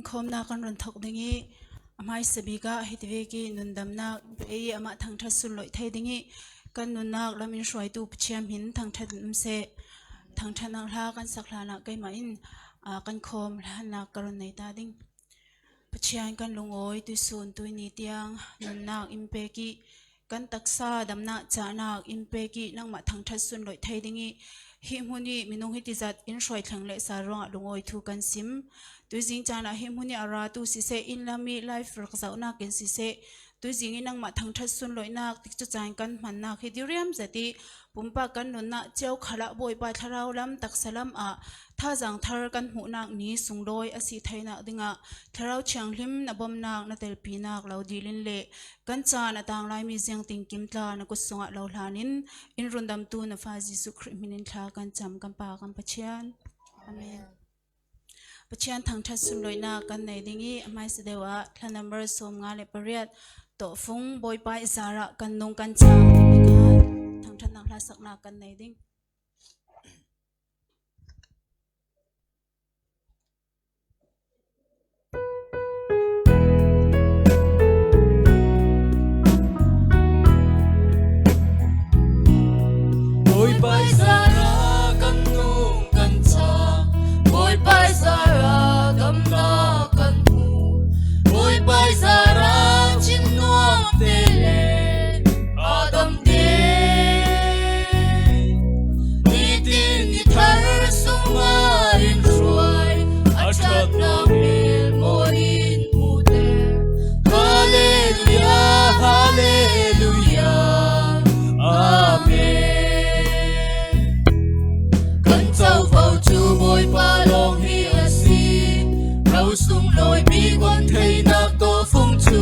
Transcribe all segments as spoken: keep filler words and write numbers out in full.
Khawmna kan run thawk ding i, a hmaisa bik ah hiti vek i nundamna pe i amah thangṭhat sunloih thei ding i, kan nunnak lam in hruaitu Pathian hmin thangṭhat in um seh. Thangṭhatnak hla kan sak hlan ah keimah in, aa, kan khawm hlannak ka run nei ta ding. Pathian kan lungawi tuisun tuini tiang nunnak in pek i, kan taksa damnak cahnak in pek i, nangmah thangṭhat sunloih thei ding i, hih hmun i minung hiti zat in hruai thleng leh sa ruangah lungawi thu kan sim. Tuizing caan ah hih hmun i a ratu siseh, inn lam i life rak zohnak in siseh, tuizing i nangmah thangṭhat sunloihnak tikcu caan kan hmannak hi diriam zet i, pumpak kan nunnak cio khal ah Bawipa thlarau lam, taksa lam ah thazaang thar kan hmuhnak ni sunglawi a si theinak dingah Thlarau Thianghlim na bawmnak, na telpinak lo dil in le kan caan a tang lai mi ziangtin kim tla na kut sungah lo hlan in, in rundamtu na fa Jesuh Khrih hmin in thla kan cam, kan Pa kan Pathian. Amen. Pathian thangṭhat sunloihnak kan nei ding i, a hmaisa deuh ah hla number sawmnga le pariat, Tawhfung Bawipa i zarah kan nung kan cang, thangṭhatnak hlasaknak kan nei ding. Bawipa i zarah kan nung kan cang, Bawipa i zarah gamla kan hmu, Bawipa i zarah thinnuam te le a dam te. Nitin ni thar sungah in hruai, a ṭhatnak hmel maw in hmuhter. Halleluia, halleluia, amen. Kan covo cu Bawipa lawng hi a si, ro sunglawi bik guan theinak tawhfung cu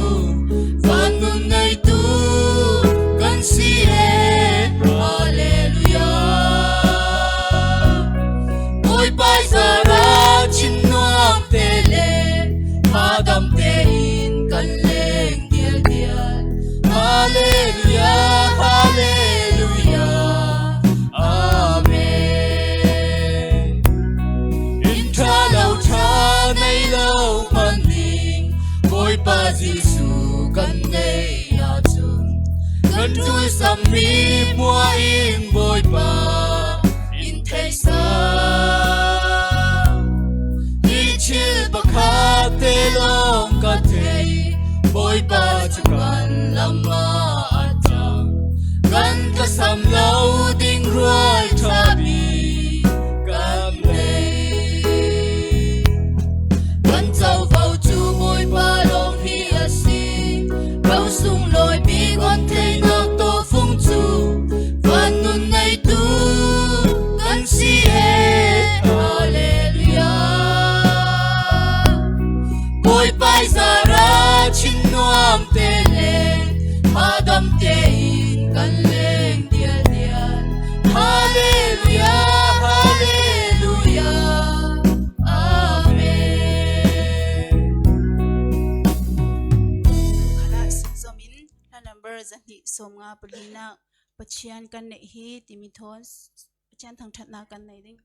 van nun neitu kan si e. Halleluia. Bawipa i zarah thinnuam te le a dam tein kan leng dialdial. Halleluia, halleluia, amen. In ṭha lo, ṭha nei lo hmanh ning Bawipa Jesuh kan nei ahcun kan ṭulsam mi hmua in Bawipa in theihsa. Hi thil pakhat te lawng ka thei, Bawipa cu kan lam ah a ṭang, kan thlasam lo ding ruai ṭha bik kan nei. Kan covo cu Bawipa lawng hi a si, ro sunglawi bik guan theinak tawhfung cu van nun neitu kan si e. Halleluia. Bawipa i zarah thinnuam te le a dam tein kan leng dialdial. Halleluia, halleluia, amen. Khalah sunzom in hla number zahnih sawmnga palinak Pathian kan neih hi timi thawn Pathian thangṭhatnak kan nei ding.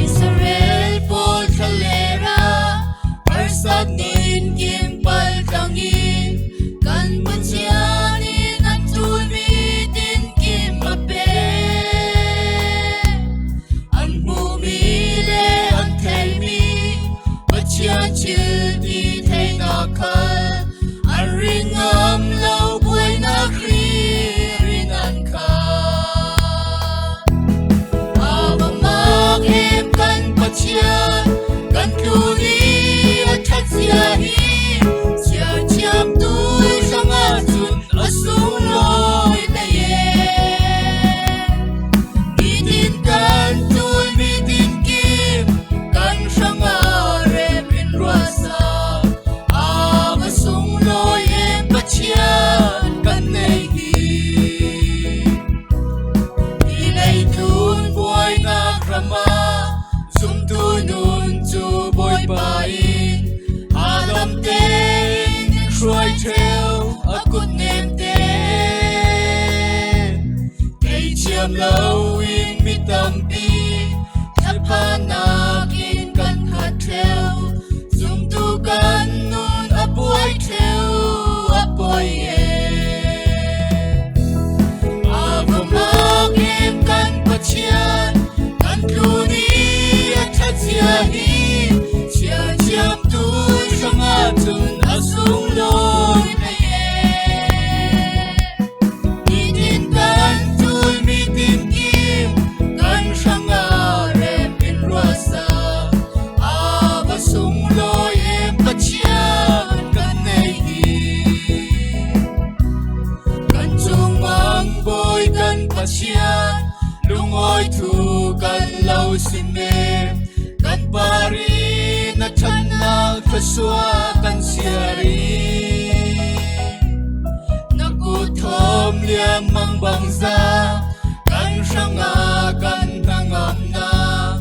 Israel pawl thlalera harsat nih in kim pal thlang in kan Pathian in an ṭulmi tinkim a pe. An hmuhmi le an theihmi Pathian thil ti theinak khal an ring ngam lo buainak hri rin an khat. A va mak em kan Pathian, kan tlun i a ṭhat cia Lo in mi tampi thatpha nakin kan khat ṭheu, zumtu kan nun a buai ṭheu a poi e. A va mak em kan Pathian, kan tlun i a ṭhat zia hi, siathiamtu hrangah cun a sunglawi hlei e. Nitin kan tul mi tinkim kan hrangah rep in ruahsak, a va sunglawi em Pathian kan nei hi. Kan cungah bawi kan Pathian, lungawi thu kan lo sim em, kan par in a ṭhatnak thluasuah kan siar i, na kut thawm liam mangbangza kan hrangah kan hnangamnak,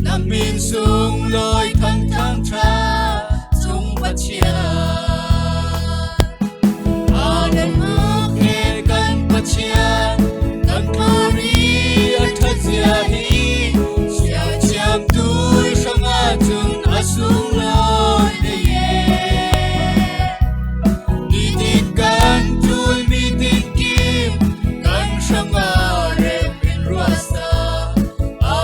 na hmin sunglawi thangthang ṭha cung Pathian. A na mak e kan Pathian, kan tlun i a ṭhat zia hi, siathiamtu hrangah cun a sunglawi hlei e. Nitin kan tul mi tinkim kan hrangah rep in ruahsak, a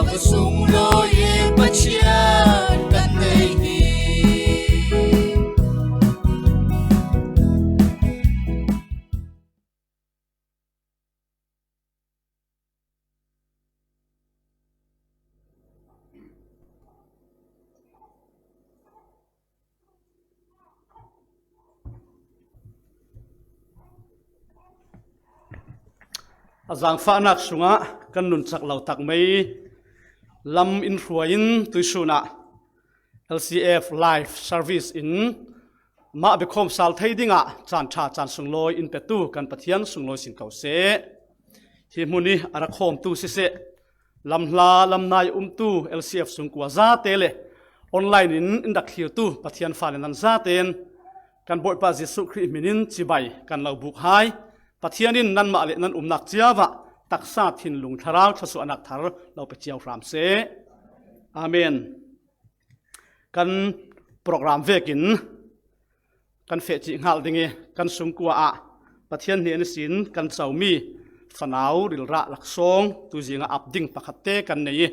va sunglawi em Pathian kan nei hi. A zaangfahnak sungah kan nunchak lo tak mai lam in hruai in tuihsun ah L C F Live Service in mah biakhawm sal thei dingah caan ṭha caan sunglawi in petu kan Pathian sunglawi sin ko seh. Hi hmun i a rak hawmtu siseh, lam hla lam nai a umtu L C F sungkua zate le online in in rak thlirtu Pathian fale nan zate in kan Bawipa Jesuh Khrih hmin in cibai kan lo buk hai. Pathian in nanmah le nan umnak cio ah taksa thinlung thlarau thluasuahnak thar lo pe cio hram seh. Amen. Kan program vekin kan feh cih hngalh ding i, kan sungkua ah Pathian hnen ihsin kan comi fanau rilrah laksawng tuzing ah ap ding pakhat te kan nei i,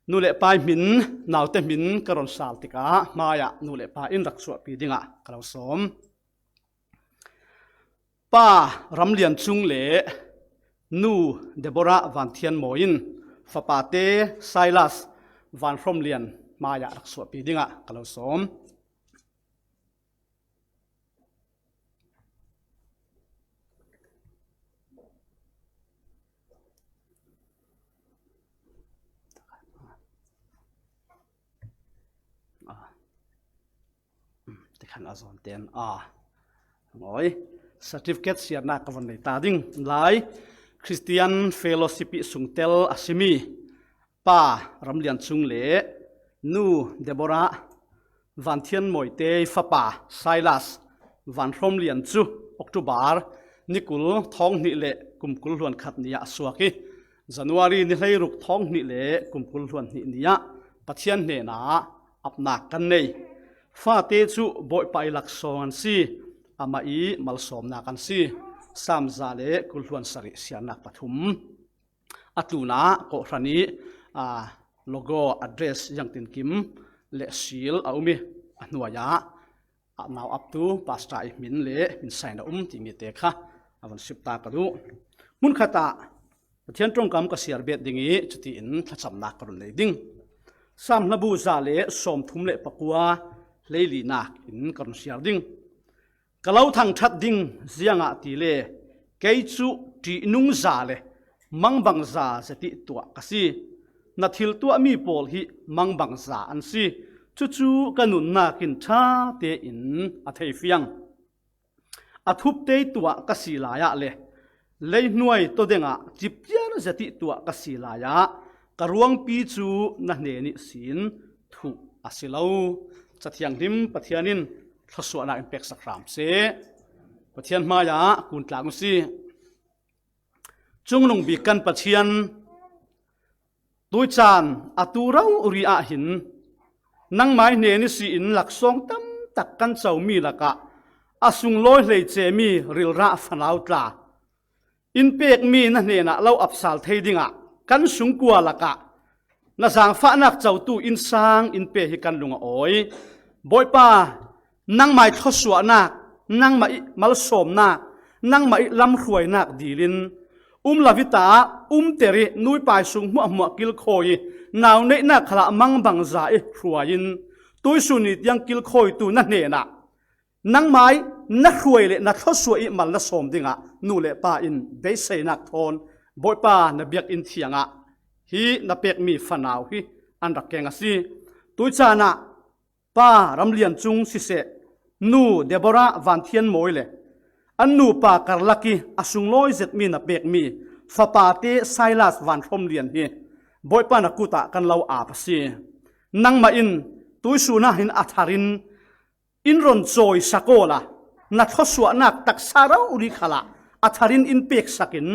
nu le pa i hmin, naute hmin ka ron sal tikah hmaiah nu le pa in rak chuahpi dingah ka lo sawm. Pa Ramlian Cung le Nu Deborah Van Thian Mawi in fapate Silas Van Hrawm Lian hmaiah rak chuahpi dingah ka lo sawm. Tikhan a zawn ten a ngawi certificate siarnak ka von nei ta ding lai. Christian Fellowship i sungtel a simi Pa Ramlian Cung le Nu Deborah Van Thian Mawi te fapa Silas Van Hrawm Lian cu October ni kul thawng hnih le kum kul hluan khat ni ah a suak i, January ni hleiruk thawng hnih le kum kul hluan hnih ni ah Pathian hnenah apnak kan nei. Fate cu Bawipa i laksawng an si, amah i malsawmnak an si. Sam za le kul hluan sarih siarnak pathum. A tlunah kawhhran i, aa, logo, address, ziangtinkim le seal a um i, a hnuai ah a nau aptu pastor i hmin le hmin sign a um timi te kha a von sip ta ka duh. Hmunkhat ah Pathian ṭongkam ka siar bet ding i, cutiin thlacamnak ka run nei ding. Sam hlabu za le sawmthum le pakua hleilinak in ka run siar ding. Ka lo thangṭhat ding ziangahtile kei cu ṭihnung za le mangbangza zatih tuah ka si. Na thil tuahmi pawl hi mangbangza an si. Cucu ka nunnak in ṭha tein a thei fiang. A thuptei tuah ka si lai ah le leihnuai tawdengah cipciar zatih tuah ka si lai ah ka ruangpi cu na hnen ihsin thuh a si lo. Ca Thianghlim Pathian in thluasuahnak in peksak hram seh. Pathian hmaiah kun tlang u sih. Chungnung bik kan Pathian, tuicaan a tu rori ah hin nangmai hnen ihsi in laksawng tamtak kan comi lakah a sunglawi hleice mi rilrah fanau tla in pekmi na hnenah lo apsal thei dingah kan sungkua lakah na zangfahnak cotu innsang in pe hi kan lung a awi. Bawipa, nangmai thluasuahnak, nangmah ih malsawmnak, nangmah ih lamhruainak dilin um lo ih ta, umter ih nuipai sung hmuahhmuah kilkhawi ih, nauneihnak khalah mangbangza ih hruai in tuisun ni tiang kilkhawitu na hnenah nangmai na hruai le na thluasuah ih mal na sawm dingah nu le pa in beiseinak thawn Bawipa na biakinn thiangah hi na pekmi fanau hi an rak keng a si. Tuicaan ah Pa Ramlian Cung siseh, nu Deborah Van Thian Mawi le an nupa karlak ih a sunglawi zetmi na pekmi fapate Silas Van Hrawm Lian hi Bawipa na kutah kan lo ap a si. Nangmah in tuisun ah hin a tharin in ron cawisak awla na thluasuahnak taksa rori khalah a tharin in peksak in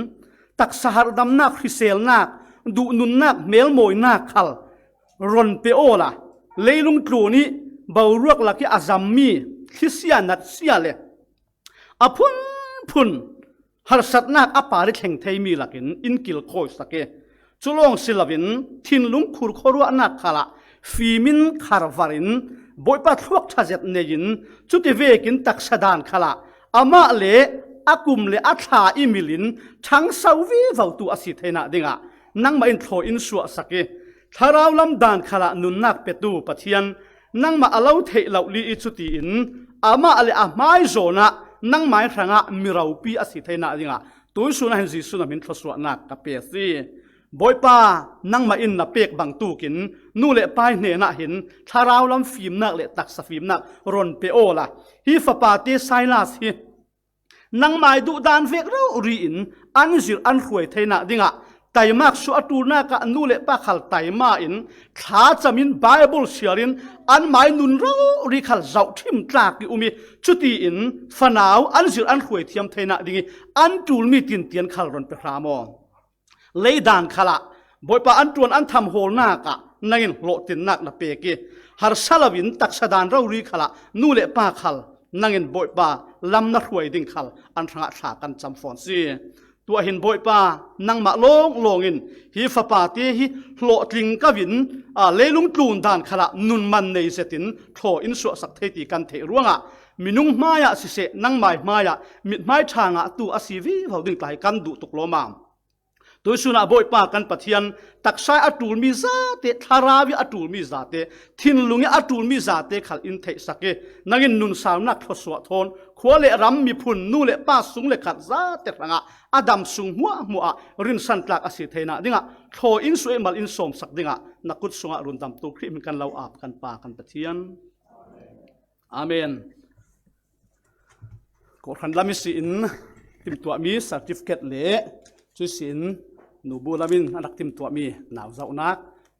taksa harhdamnak, hriselnak, duhnunnak, hmelmawinak khal ron pe awla leilung tlun ih boruak lak ih a zammi thlisia natsia le a phunphun harsatnak a par ih thleng theimi lakin in kilkhawisak ih, cu lawng si loin thinlung khur khuaruahnak khalah fim in kharvar in Bawipa thluak ṭha zet nei in cuti vekin taksa dan khalah amah le a kum le a thla ih mil in ṭhangso vivotu a si theinak dingah nangmah in thlawi in suahsak ih, thlarau lam dan khalah nunnak petu Pathian, nangmah a lo theih loh li ih cutiin amah le a hmai zawnah nangmai hrangah mi ropi a si theinak dingah tuisun ah hin Jesuh na min thluasuahnak ka pe a si. Bawipa, nangmah in na pek bangtukin nu le pa ih hnenah hin thlarau lam fimnak le taksa fimnak ron pe awla hi fapate Silas hi nangmai duhdan vek rori in an zir an hruai theinak dingah taimak suah a ṭulnak ah nu le pa khal taima in thlacam in Baibal siar in anmai nun rori khal zohṭhim tlak ih um ih cutiin fanau an zir an hruai thiam theinak ding ih an ṭulmi tintian khal ron pe hram aw. Leidan khalah Bawipa an ṭuan an tham hawlnak ah nangin hlawhtinnak na pek ih harsa loin taksa dan rori khalah nu le pa khal nangin Bawipa lam na hruai ding khal an hrangah thla kan cam fawn si. Tuah hin Bawipa, nangmah lawnglawng in hi fapate hi hlawhtling ko in, aa, leilung tlun dan khalah nun man nei zetin thlaw in suahsak thei ti kan theih ruangah minung hmaiah siseh nangmai hmaiah mithmai ṭha ngahtu a si vivo ding tla hi kan duh tuk lawm a. Tuisun ah Bawipa kan Pathian, taksa ih a ṭulmi zate, thlarau ih a ṭulmi zate, thinlung ih a ṭulmi zate khal in theihsak ih, nangin nunsaunak thluasuah thawn khua le ram, miphun, nu le pa, sung le khat zate hrangah a dam sung hmuahhmuah ah rinsan tlak a si theinak dingah thlawi in suah ih mal in sawmsak dingah na kut sungah rundamtu Khrih hmin kan lo ap kan Pa kan Pathian. Amen. Kawhhran lam ihsi in timtuahmi certificate le cuihsi in nubu lam in a rak timtuahmi nauzohnak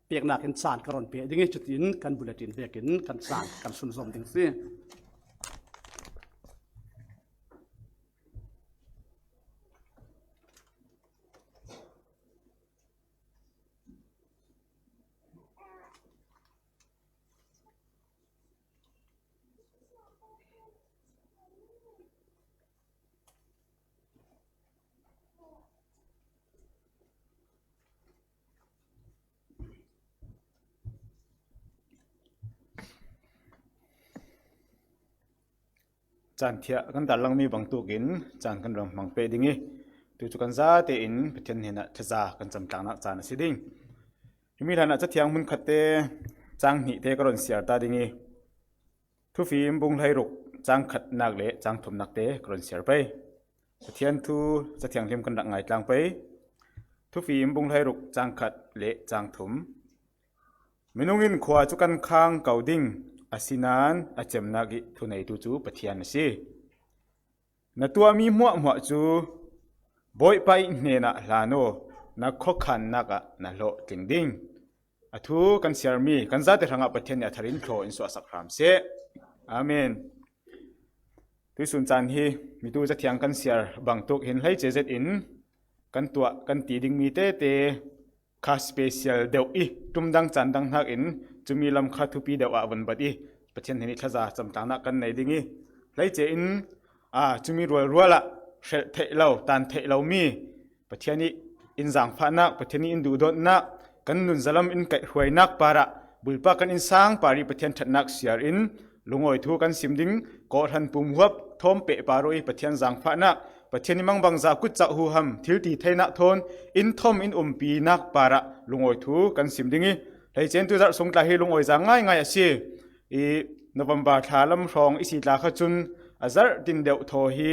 peknak in caan ka ron peh ding ih cutin kan bulletin vekin kan caan kan sunzom ding si. Caan thiah kan darlangmi bangtukin caan kan rak hmang peh ding ih, tu cu kan zate in Pathian hnenah thaza kan camtlaknak caan a si ding. Himi hlanah Cathiang hmunkhatte cang hnihte ka ron siar ta ding ih, Thufim bung hleiruk cang khatnak le cang thumnak te ka ron siar pei. Pathian thu Cathiang hlim kan rak ngaitlang pei. Thufim bung hleiruk cang khat le cang thum. Minung in khua cu kan khang ko ding, asinain a cemnak ih thuneitu cu Pathian a si. Na tuahmi hmuahhmuah cu Bawipa ih hnenah hlan aw, na khuakhannak ah na hlawhtling ding. A thu kan siarmi kan zate hrangah Pathian nih a thar in thlaw in suahsak hram seh. Amen. Tuisun caan hi mitu Cathiang kan siar bangtuk hin hleice zetin kan tuah kan ti ding mi tete kha special deuh i, tum dang can dang hnakin cumi lam kha thupi deuh ah von bat i, Pathian hnen i thlaza camtlangnak kan nei ding i, hleice in, aa, cumi rualrual ah hrelh theih lo, tan theih lo mi Pathian i in zangfahnak, Pathian i in duhdawtnak, kan nunzalam in kaihhruainak parah bulpa kan innsang par i Pathian ṭhatnak siar in lungawi thu kan sim ding. Kawhhran pumhuap thawm peh par uh i Pathian zangfahnak, Pathian i mangbangza kutcak huham thil ti theinak thawn in thawm in umpinak parah lungawi thu kan sim ding i, hleice in tuzarh sung tla hi lungawi zang ngaingai a si. I November thla lam hrawng i si tla kha cun a zarh tin deuh thaw hi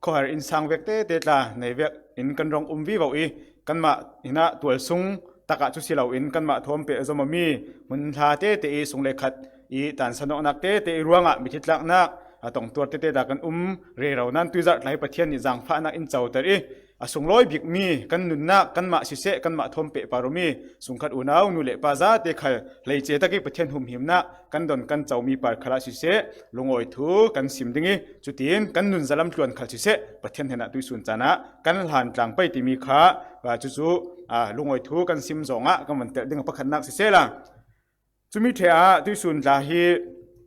khuaher innsang vek tete tla nei vek in kan rong um vivo i, kanmah hinah tualsung takah cu si loin kanmah thawm peh zom a mi hmun hla tete i sung le khat i tansanawknak tete i ruangah mithitlaknak a tongtuar tete tla kan um rero nan tuzarh tla hi Pathian nih zangfahnak in coter i, a sunglawi bikmi kan nunnak, kanmah siseh, kanmah thawm peh par awmi sungkhat unau nu le pa zate khal hleice tak i Pathian humhimnak kan don kan comi par khalah siseh, lungawi thu kan sim ding i, cutin kan nunzalam tluan khal siseh, Pathian hnenah tuisun caan ah kan hlan tlang pei timi kha, aa, cucu, aa, lungawi thu kan sim zawngah kan van telh ding a pakhatnak siseh la. Cumi ṭheh ah tuisun tla hi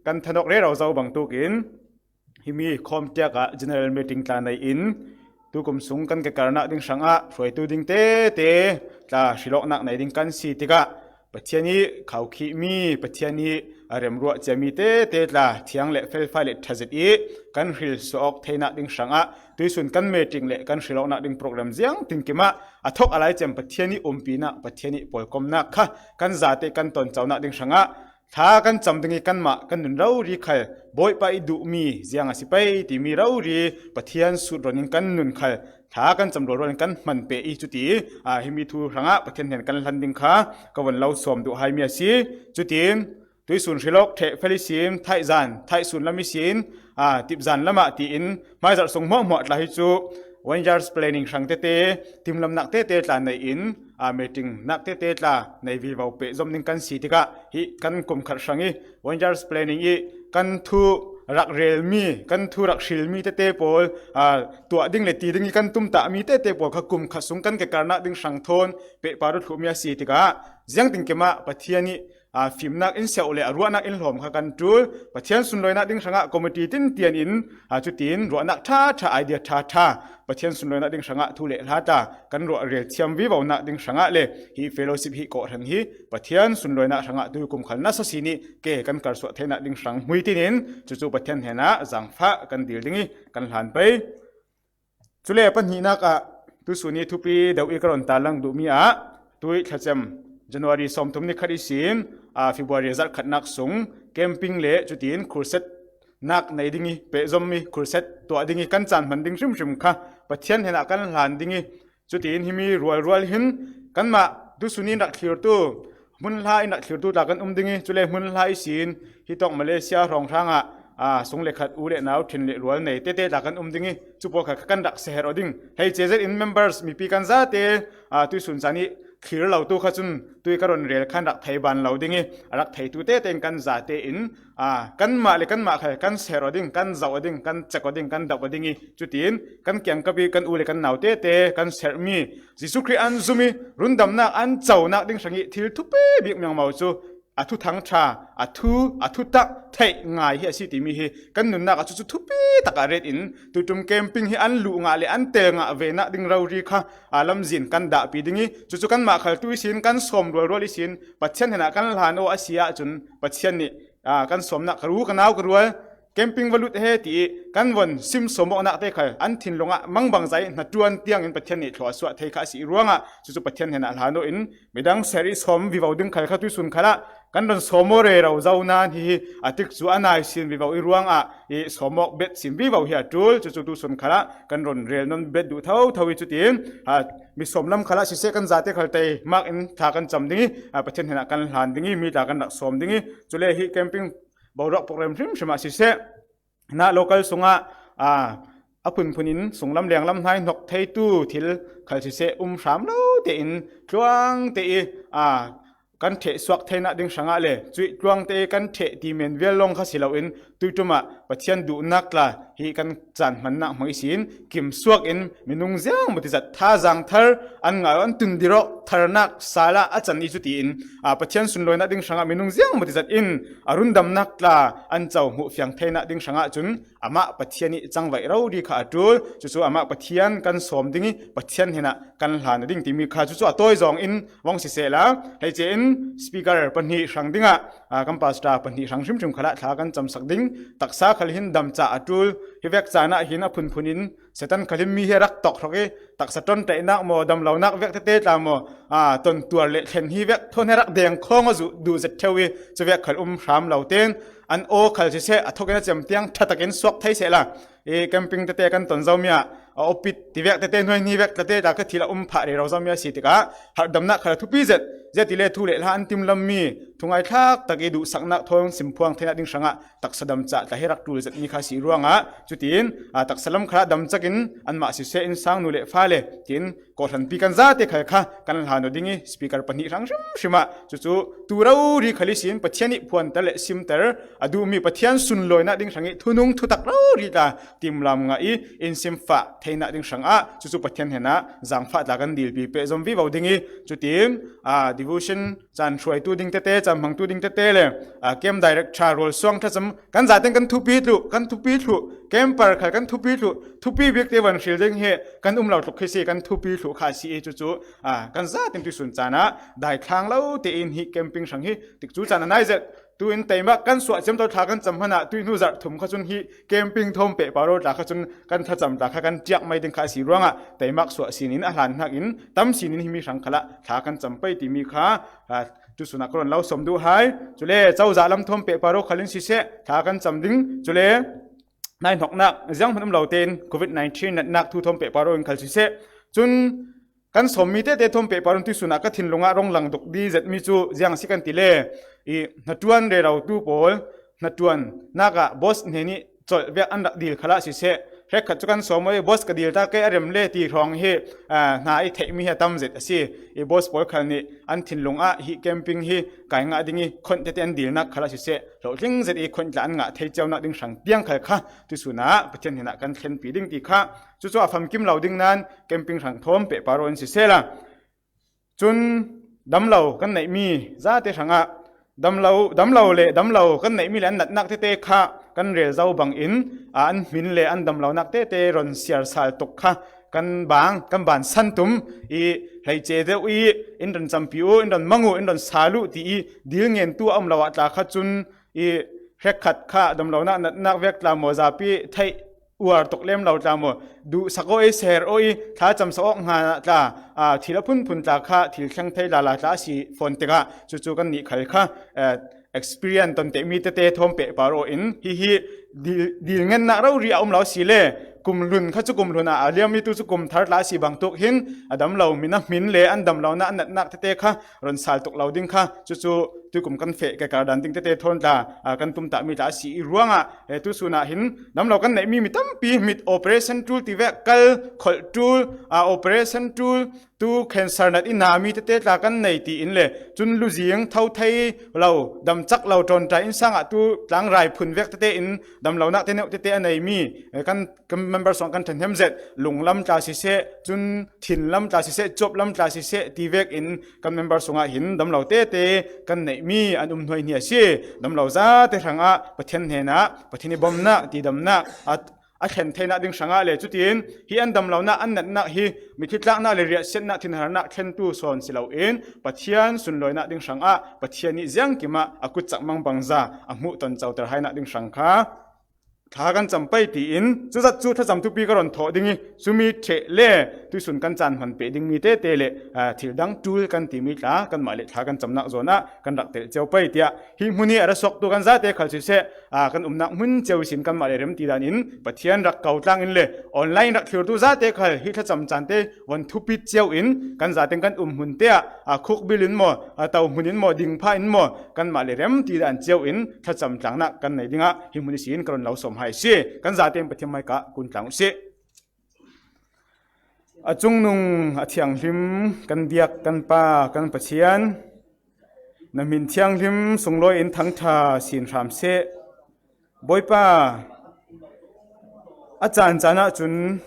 kan thanawk rero zo bangtuk in, himi khawmtiak ah general meeting tla nei in, tukum sung kan kekarnak ding hrangah hruaitu ding tete tla hrilawknak nei ding kan si tikah, Pathian i khaukhihmi, Pathian i a remruah ciami tete tla thiang le felfai le ṭhazet i kan hril suah awk theinak ding hrangah tuisun kan meeting le kan hrilawknak ding program ziang tinkim ah a thawk a lai cem Pathian i umpinak, Pathian i pawlkomnak kha kan zate kan tawnconak ding hrangah thla kan cam ding i kanmah kan nun rori khal Bawipa i duhmi ziang a si pei timi rori Pathian sut ron in kan nun khal thla kan cam rualrual in kan hman peh i, cuti, aa, himi thu hrangah Pathian hnen kan hlan ding kha ka von lo sawm duh hai mi a si. Cutin tuisun hrilawk ṭheh fel ihsin, thaihzan, thaihsun lam ihsin, aa, tipzan lamah tiin hmaizarh sung hmuahhmuah tla hi cu one year's planning hrang tete, timlamnak tete tla nei in, aa, meeting nak tete tla nei vivo peh zom ding kan si tikah, hi kan kum khat hrang i one year's planning i kan thu rak relmi, kan thu rak hrilmi tete pawl, aa, tuah ding le ti ding i kan tumtahmi tete pawl kha kum khat sung kan kekarnak ding hrang thawn peh par uh thluhmi a si tikah, ziangtinkim ah Pathian i, aa, fimnak in siauh le a ruahnak in hlawm kha kan ṭul. Pathian sunlawinak ding hrangah committee tintian in, aa, cutin ruahnak ṭha ṭha, idea ṭha ṭha, Pathian sunlawinak ding hrangah thu le hla tla kan ruah rel thiam vivonak ding hrangah le hi fellowship hi kawhhran hi Pathian sunlawinak hrangah tuikum khal nasa sin i ke kan karsuah theinak ding hrang hmuitin in, cucu Pathian hnenah zangfah kan dil ding i kan hlan pei. Cule a pahnihnak ah tuisun i thupi deuh i ka ron tarlang duhmi ah, tui thlacem January sawmthum ni khat ihsin, aa, February zarh khatnak sung camping le cutin crusade nak nei ding i pehzommi crusade tuah ding i kan caan hman ding hrimhrim kha Pathian hnenah kan hlan ding i, cutin himi rualrual hin kanmah tuisun in rak thlirtu, hmunhla in rak thlirtu tla kan um ding i, cule hmunhla ihsin hitawk Malaysia hrawnghrang ah, aa, sung le khat u le nau ṭhin le rual nei tete tla kan um ding i, cu pawl kha kan rak siaherh aw ding. Hleice zet in members mipi kan zate, aa, tuisun caan i thlir lotu kha cun tui ka ron rel khan rak thei ban lo ding i, a rak theitu tete in kan zate in, aa, kanmah le kanmah khal kan siaherh aw ding, kan zoh aw ding, kan cek aw ding, kan dap aw ding i, cutin kan kiangkap i kan u le kan nau tete kan siaherhmi Jesuh Khrih an zum i rundamnak an conak ding hrang i thil thupi bik miangmo cu a thuthang ṭha, a thu, a thutak theih ngai hi a si timi hi kan nunnak ah cucu thupi takah ret in tuiṭum camping hi an luh ngah le an tel ngah venak ding rori kha aa lamzin kan dahpi ding i, cucu kanmah khal tu ihsin kan sawm rualrual ihsin Pathian hnenah kan hlan aw a si ahcun Pathian nih, aa, kan sawmnak ka ru ka nau ka rual camping va lut he ti i kan von sim sawm awknak te khal an thinlung ah mangbangza i hnaṭuan tiangin Pathian nih thlawsuah thei kha a si i ruangah cucu Pathian hnenah hlan aw in midang siaherh i sawm vivo ding khal kha tuisun khalah kan ron sawm aw rero zo nan hihi a tikcu a naisin vivo i ruangah i sawm awk bet sin vivo hi a ṭul. Cucu tuisun khalah kan ron rel nawn bet duh thotho i cutin, aa, mi sawm lam khalah siseh kan zate khal tei mak in thla kan cam ding i, aa, Pathian hnenah kan hlan ding i mi tla kan rak sawm ding i, cule hi camping boruak program hrimhrim ah siseh, hinah local sungah, aa, a phunphun in sunglam lenglam hna i hnok theitu thil khal siseh um hram lo tein tluang te i, aa, kan ṭheh suak theinak ding hrangah le cuih tluang te i kan ṭheh ti men vial lawng kha si loin tuiṭumah Pathian duhnak tla hi kan caan hmannak hmang ihsin kimsuak in minung ziang maw tizat thazang thar an ngai aw, an tundir aw, tharnak sala a can i cutiin, aa, Pathian sunlawinak ding hrangah minung ziang maw tizat in a rundamnak tla an co hmuh fiang theinak ding hrangah cun amah Pathian ih cangvaih rori kha a ṭul. Cucu amah Pathian kan sawm ding i Pathian hnenah kan hlan a ding timi kha cucu a tawi zawng in vong sisehla, hleice in speaker pahnih hrang dingah, aa, kan pastor pahnih hrang hrimhrim khalah thla kan camsak ding. Taksa khal hin damcah a ṭul. Hi vek caan ah hin a phunphun in Satan khal hin mi hi a rak tawk hrawk i, taksa ṭonṭaihnak maw, damlonak vek tete tla maw, aa, tontuar le thlen hi vek thawn hi a rak deng khawng a zu-, duh zet ṭheu i, cuvek khal um hram lo tein an aw khal siseh, a thawk in a cem tiang ṭha takin suak thei sehla, i camping tete kan ton zomi ah, a opit ti vek tete, hnuai hni vek tete tla kha thil a um phah rero zomi a si tikah harhdamnak khal a thupi zet. Ziatile thu le hla an timlammi thungaithlak tak i duhsaknak thawn simphuang theinak ding hrangah taksa damcah tla hi rak ṭul zetmi kha si ruangah, cutin, aa, taksa lam khalah damcakin anmah siseh, innsang nu le fale tiin kawhhlanpi kan zate khal kha kan hlan aw ding i speaker pahnih hrang hrimhrim ah cucu tu rori khal ihsin Pathian ih phuanter le simter a duhmi Pathian sunlawinak ding hrang i thunung thutak rori tla timlam ngah i in simfah theinak ding hrangah cucu Pathian hnenah zangfah tla kan dilpi peh zom vivo ding i, cutin, aa, devotion caan hruaitu ding tete, caan hmangtu ding tete le, aa, camp director rualsuang thlacam kan zaten kan thupi thluh, kan thupi thluh, camper khal kan thupi thluh, thupi bik te van hril ding hi kan um lo tluk hi si, kan thupi thluh kha si i cucu, aa, kan zaten tuisun caan ah daithlang lo tein hi camping hrang hi tikcu caan a nai zet. Tu in teimak kan suah ciamco thla kan cam hmanah tuihnu zarh thum kha cun hi camping thawm pehpar aw tla kha cun kan thlacam tla kha kan ṭiak mai ding kha a si ruangah teimak suah sinin a hlan hnakin tam sinin himi hrang khalah thla kan cam pei timi kha, aa, tuisun ah ka run lo sawm duh hai. Cule cozah lam thawm pehpar aw khal in siseh, thla kan cam ding. Cule naihnoknak zianghman um lo tein covid nineteen natnak thu thawm pehpar aw in khal siseh, cun kan sawmmi tete thawm pehpar aw in tuisun ah ka thinlung ah rong lang duk di zetmi cu ziang a si kan ti le, i hnaṭuan rerotu pawl hnaṭuannak ah boss hnen ih colh vek an rak dil khalah siseh, hrekkhat cu kan sawm aw i boss ka dil ta kei a rem le ti hrawng hi, aa, hna i theihmi hi a tam zet a si. I boss pawl khal nih an thinlung ah hi camping hi kai ngah ding i khonh tete an dilnak khalah siseh, hlawhtling zet i khonh tla an ngah thei cionak ding hrang tiang khal kha tuisun ah Pathian hnenah kan thlenpi ding ti kha, cucu a famkim lo ding nain camping hrang thawm pehpar aw in sisehla, cun damlo kan neihmi zate hrangah damlo, damlo le damlo kan neihmi le an natnak tete kha kan rel zo bangin, aa, an hmin le an damlonak tete ron siar sal tuk kha kan bang, kan ban san tum i, hleice deuh i in ron campi u, in ron mang u, in ron sal u ti i dil ngentu a um lo ah tla kha cun i hrekkhat kha damlonak natnak vek tla maw, zapi theih uar tuk lem lo tla maw, duhsak aw i, ser aw i, thla camsak awk hnga tla, aa, thil a phunphun tla kha thil thleng thei lala tla a si fawn tikah cucu kan nih khal kha, aa, experience ton tehmi tete thawm pehpar aw in hihi dil, dil ngennak rori a um lo a si le, kum hlun kha cu kum hlun ah a liam i tu cu kum thar tla a si bangtuk hin a damlo min a hmin le an damlonak a natnak tete kha ron sal tuk lo ding kha cucu tuikum kan feh kaikar dan ding tete thawn tla, aa, kan tumtahmi tla a si i ruangah, eh, tuisun ah hin damlo kan neihmi mi tampi mit operation ṭul ti vek, kal kholh ṭul, aa, operation ṭul, tu cancer nat i nami tete tla kan nei tiin le, cun luzing tho thei lo, damcak lo, ṭawnṭai innsang ah tu tlangrai phun vek tete in damlonak te neuh tete a neimi, eh, kan, kan member sung kan ṭhahnem zet, lunglam tla siseh, cun thinlam tla siseh, cuaplam tla siseh ti vek in kan member sungah hin damlo tete kan neihmi an um hnuai hni a si. Damlo zate hrangah Pathian hnenah Pathian i bawmhnak, tidamnak a, a thlen theinak ding hrangah le, cutin hi an damlonak, an natnak hi mithitlaknak le riahsiatnak, thinharnak thlentu sawn si loin Pathian sunlawinak ding hrangah Pathian nih ziangkim ah a kutcak mangbangza a hmuh ton coter hainak ding hrang kha thla kan cam pei tiin cuzat cu thlacam thupi ka ron thawh ding i, cumi ṭheh le tuisun kan caan hman peh dingmi tete le, aa, thil dang ṭul kan timi tla kanmah le thla kan camnak zawn ah kan rak telh cio pei tiah hi hmun i a ra suaktu kan zate khal siseh, aa, kan umnak hmun cio ihsin kanmah le remti dan in Pathian rak ko tlang in le online rak thlirtu zate khal hi thlacam caan te von thupit cio in kan zaten kan um hmun te ah, aa, khukbil in maw, aa, to hmun in maw, dingpha in maw, kanmah le remti dan cio in thlacam tlangnak kan nei dingah hi hmun ihsin ka run lo sawm hai a si. Kan zaten Pathian mai kah kun tlang uh sih. A cungnung a thianghlim kan biak kan Pa kan Pathian, na hmin thianghlim sunglawi in thangṭha sin hram seh. Bawipa, a caan caan ahcun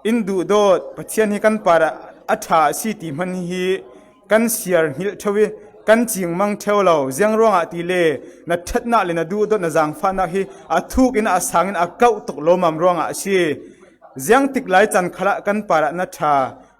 in duhdawt Pathian hi kan parah a ṭha a si ti hman hi kan siar hngilh ṭheu i kan cingmang ṭheu lo. Ziang ruangah tile na ṭhatnak le na duhdawt, na zaangfahnak hi a thuk in a sang in a kauh tuk lawmam ruangah a si. Ziangtik lai caan khalah kan parah na ṭha,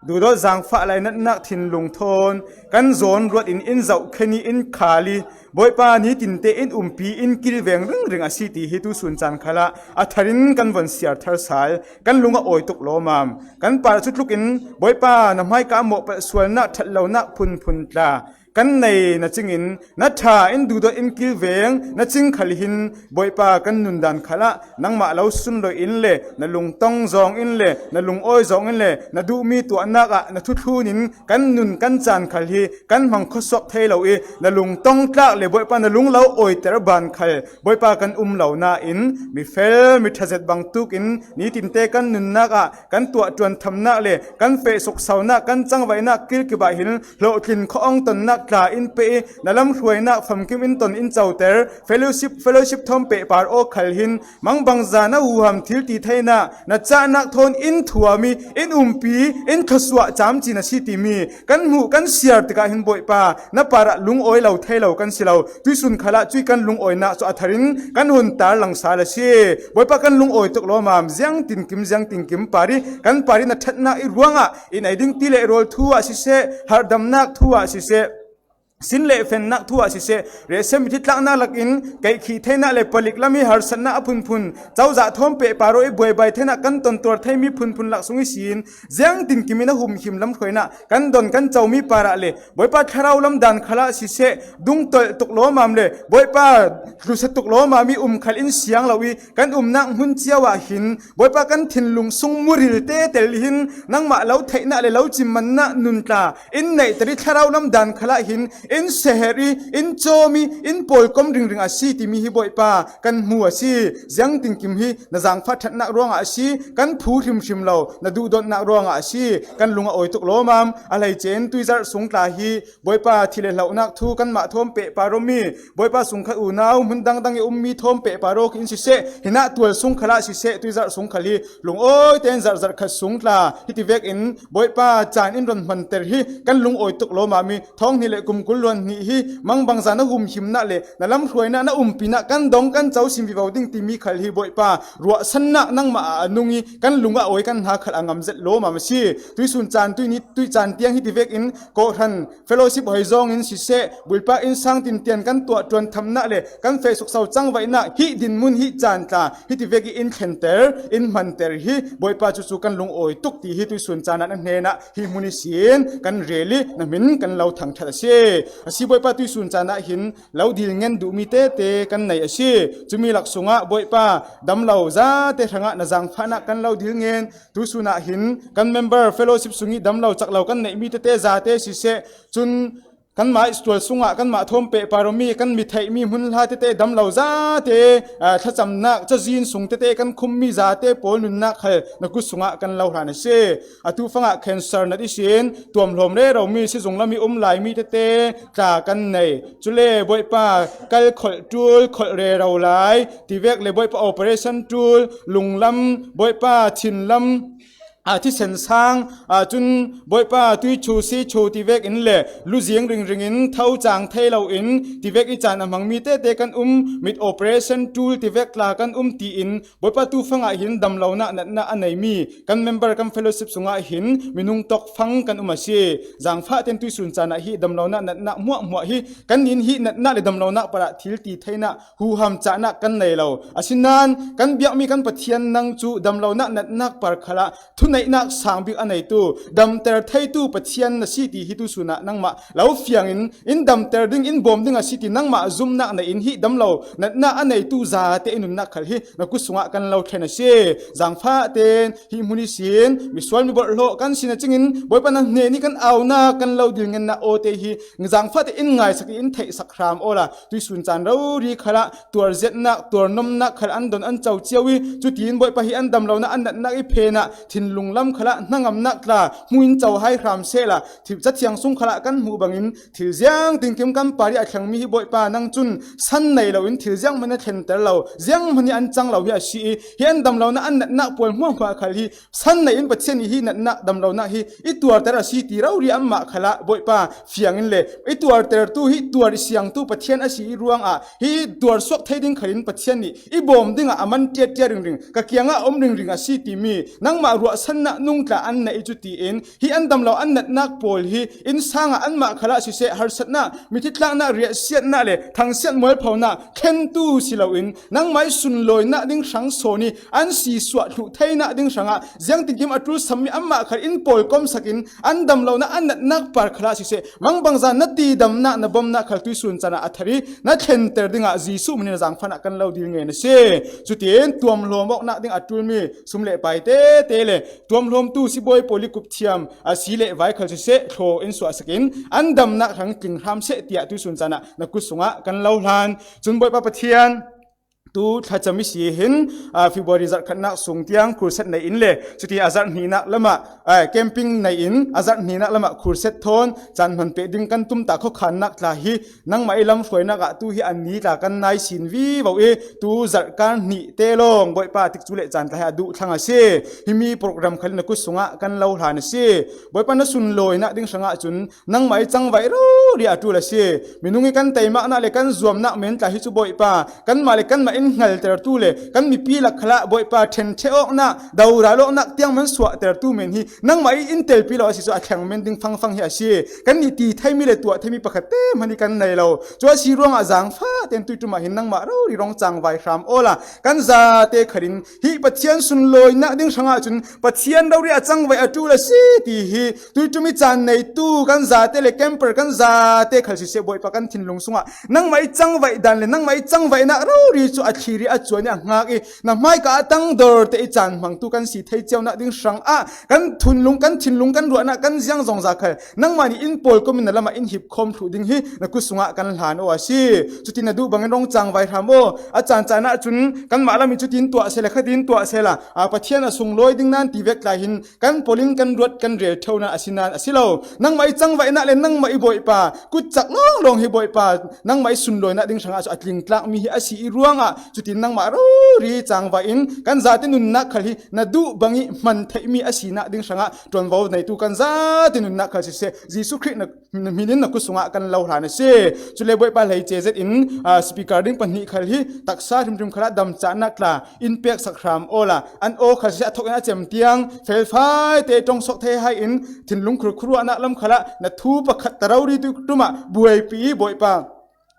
duhdawt zaangfah lai natnak thinlung thawn kan zawn ruat in in zohkhen i in khal i, Bawipa, nitinte in umpi, in kilveng ringring a si ti hi tuisun caan khalah a thar in kan von siar thar sal. Kan lung a awi tuk lawmam. Kan parah cutlukin, Bawipa, na hmaika mawhpalh sualnak, ṭhat lonak phunphun tla kan nei na cingin, na ṭha in duhdawt, in kilveng na cing khal hin, Bawipa, kan nundan khalah nangmah lo sunlawih in le na lungtong zawng in le na lungawi zawng in le na duhmi tuahnak ah na thuthlun in kan nun kan caan khal hi kan hmang khawsuak thei lo i, na lungtong tlak le, Bawipa, na lung lo awiter ban khal, Bawipa, kan um lo nain, mifel miṭha zet bangtuk in nitinte kan nunnak ah kan tuah ṭuanthamnak le kan feh suksonak, kan cangvaihnak kilkip ah hin hlawhtlin khawh awng tonnak tla in pe i, na lamhruainak famkim in ton in coter, fellowship, fellowship thawn pehpar aw khal hin mangbangza na huham thil ti theinak, na cahnak thawn in thuam i, in umpi, in thluasuah camcin a si timi kan hmuh kan siar tikah hin, Bawipa, na parah lungawi lo thei lo kan si lo. Tuisun khalah cui kan lungawinak cu a thar in kan hun tar lang sal a si. Bawipa, kan lungawi tuk lawmam. Ziangtinkim, ziangtinkim par i kan par i na ṭhatnak i ruangah in ei ding ti le rawl thu ah siseh, harhdamnak thu ah siseh, sin le fennak thu ah siseh, rehsem i tlaknak lakin kaihkhih theinak le palik lam i harsatnak a phunphun, cozah thawn pehpar aw i buaibai theinak kan tontuar theimi phunphun lak sung ihsin, ziangtinkim in a humhim lamhruainak kan don kan comi parah le, Bawipa, thlarau lam dan khalah siseh, dungtolh tuk lawmam le, Bawipa, hlusa tuk lawmam i um khal in siang lo i kan umnak hmun cio ah hin, Bawipa, kan thinlung sung muril te tel i hin nangmah lo theihnak le lo cimmannak nun tla in neihter i thlarau lam dan khalah hin in seher i, in cawm i, in pawlkom ringring a si timi hi, Bawipa, kan hmu a si. Ziangtinkim hi na zaangfah ṭhatnak ruangah a si, kan phu hrimhrim lo, na duhdawtnak ruangah a si. Kan lung a awi tuk lawmam. A hleice in tuizarh sung tla hi, Bawipa, thi le hlohnak thu kanmah thawn pehpar aw mi, Bawipa, sungkhat unau hmun dangdang i ummi thawn pehpar aw khi in siseh, hinah tual sung khalah siseh, tuizarh sung khal hi lungawi tein zarh zarh khat sung tla hiti vekin, Bawipa, caan in ron hmanter hi kan lungawi tuk lawmam i, thawng hnih le kum kul luan hnih hi mangbangza na humhimnak le na lamhruainak, na umpinak kan dong kan co sim vivo ding timi khal hi, Bawipa, ruahsannak nangmah ah a nung i kan lung a awi kan hna khal a ngam zet lawmam a si. Tuisun caan, tuini, tui caan tiang hiti vekin kawhhran fellowship hoi zawng in siseh, bulpak innsang tintian kan tuah ṭuanthamnak le kan feh sukso cangvaihnak, hih dinmun, hih caan tla hiti vek i in thlenter, in hmanter hi, Bawipa, cucu kan lungawi tuk ti hi tuisun caan ah na hnenah hih hmun ihsin kan rel i na hmin kan lo thangṭhat a si. A si, Bawipa, tuisun caan ah hin lo dil ngen duhmi tete kan nei a si. Cumi lak sungah, Bawipa, damlo zate hrangah na zaangfahnak kan lo dil ngen. Tuisun ah hin kan member fellowship sung i damlo cak lo kan neihmi tete zate siseh, cun kanmah i tual sungah kanmah thawn pehpar aw mi, kan mi theihmi hmun hla tete damlo zate, aa, thlacamnak cazin sung tete kan khummi zate pawl nunnak khal na kut sungah kan lo hlan a si. Atu fangah cancer nat ihsin tuamhlawm rero mi, sizung lam i um lai mi tete tla kan nei. Cule, Bawipa, kal kholh ṭul, kholh rero lai ti vek le, Bawipa, operation ṭul, lunglam, Bawipa, thinlam, a, thisen sang, a, cun, Bawipa, tui chu si chu ti vek in le, lu zing ringring in tho cang thei lo in ti vek i caan a hmangmi tete kan um, mit operation ṭul ti vek tla kan um tiin, Bawipa, tu fangah hin damlonak natnak a neimi kan member, kan fellowship sungah hin minung tawk fang kan um a si. Zaangfah tein tuisun caan ah hi damlonak natnak hmuahhmuah hi kan nin hi natnak le damlonak parah thil ti theinak, huham cahnak kan nei lo. Asinain kan biakmi kan Pathian nang cu damlonak natnak par khalah thuneihnak sang bik a neitu, damter theitu Pathian na si ti hi tuisun ah nangmah lo fiangin, in damter ding, in bawm ding a si ti nangmah zumhnak na in hi damlo natnak a neitu zate i nunnak khal hi na kut sungah kan lo thlen a si. Zaangfah tein hih hmun ihsin misual mibolh hlawh kan si na cingin, Bawipa, na hnen i kan aunak kan lo dil ngennak aw te hi zaangfah te in ngaisak i in theihsak hram awla, tuisun caan rori khalah tuarziatnak, tuarnomnak khal an don an co cio i, cutiin, Bawipa, hi an damlonak, an natnak i phenah thinlung lunglam khalah hnangamnak tla hmuin co hai hram sehla, thil Cathiang sung khalah kan hmuh bangin thil ziang tinkim kan parih a thlengmi hi Bawipa nang cun san nei loin thil ziang hmanh a thlenter lo, ziang hmanh hi an cang lo hi a si i, hi an damlonak an natnak pawl hmuahhmuah khal hi san nei in Pathian nih hi natnak damlonak hi i tuarter a si ti rori anmah khalah Bawipa fiangin le i tuartertu hi tuar i siangtu Pathian a si i ruangah hi tuar suak thei ding khalin Pathian nih i bawm dingah a man tiatia ringring, ka kiangah a om ringring a si timi nangmah ruahsannak nung tla an nei i cu tiin hi an damlo an natnak pawl hi innsang ah anmah khalah siseh, harsatnak, mithitlaknak, riahsiatnak le thangsiat mualphonak thlentu si loin nangmah i sunlawinak ding hrang sawn i an si suah thluh theinak ding hrangah ziangtinkim a ṭul sammi anmah khal in pawlkomsak in an damlonak an natnak par khalah siseh, mangbangza na tidamnak na bawmnak khal tuisun canah a thar i na thlenter dingah Jesuh min in a zaangfahnak kan lo dil ngen a si. Cutin tuamhlawm awknak ding a ṭulmi sum le pai tete le tuamhlawmtu sibawi pawl i kupthiam a si le vai khal siseh thlaw in suahsak in an damnak hrang tling hram seh tiah tuisun canah na kut sungah kan lo hlan. Cun Bawipa Pathian, tu thlacam i si hin, aa, February zarh khatnak sung tiang khurset nei in le cuti a zarh hnihnak lamah, aa, camping nei in a zarh hnihnak lamah khurset thawn caan hman peh ding kan tumtah khuakhannak tla hi nangmah i lamhruainak ah tu hi an ni tla kan nai sin vivo i tu zarh kar hnih te lawng Bawipa tikcu le caan tla hi a duh thlang a si. Himi program khal in a kut sungah kan lo hlan a si. Bawipa na sunlawinak ding hrangah cun nangmah i cangvaih rori a ṭul a si. Minung i kan teimaknak le kan zuamnak men tla hi cu Bawipa, kanmah le kanmah in hngaltertu le kan mipi lak khalah Bawipa ṭhenṭheh awknak, doral awknak tiang man suahtertu men hi nangmah i in telpi lo a si cu a thleng men ding fangfang hi a si. Kannih ti theimi le tuah theimi pakhat te hmanh hi kan nei lo. Cu a si ruangah zaangfah tein tuiṭum ah hin nangmah rori rong cangvai hram awla kan zate khalin hi Pathian sunlawinak ding hrangah cun Pathian rori a cangvaih a ṭul a si ti hi tuiṭum i caan neitu kan zate le camper kan zate khal siseh Bawipa kan thinlung sungah nangmah i cangvaih dan le nangmah i cangvaihnak rori cu a thlir i a cuan i a hngak i na hmaika a tangdor te i caan hmangtu kan si thei cionak ding hrangah kan thinlung, kan thinlung kan ruahnak kan ziang zongza khal nangmah nih in pawlkom in na lamah in hipkhawm thluh ding hi na kut sungah kan hlan aw a si. Cutin na duh bangin rong cangvai hram aw. A caan caan ah cun kanmah lam i cutin tuah sehla, khatin tuah sehla, aa, Pathian a sunglawi ding nan ti vek tla hin kan polin kan ruat kan rel ṭheunak a si nan a si lo. Nangmah i cangvaihnak le nangmah i Bawipa kutcak lawnglawng hi Bawipa nangmah i sunlawinak ding hrangah cu a tlingtlakmi hi a si i ruangah cutin nangmah rori cangvai in kan zate nunnak khal hi na duh bangih hman theihmi a sinak ding hrangah ṭuanvo neitu kan zate nunnak khal siseh, Jesuh Khrih na hmin in na kut sungah kan lo hlan a si. Cule Bawipa hleice zet in, aa, speaker ding pahnih khal hi taksa hrimhrim khalah damcahnak tla in peksak hram awla an aw khal siseh a thok in a cem tiang felfai te ṭong sok thei hai in thinlung khurkhuruahnak lam khalah na thu pakhat ta rori tuiṭum ah buaipi i Bawipa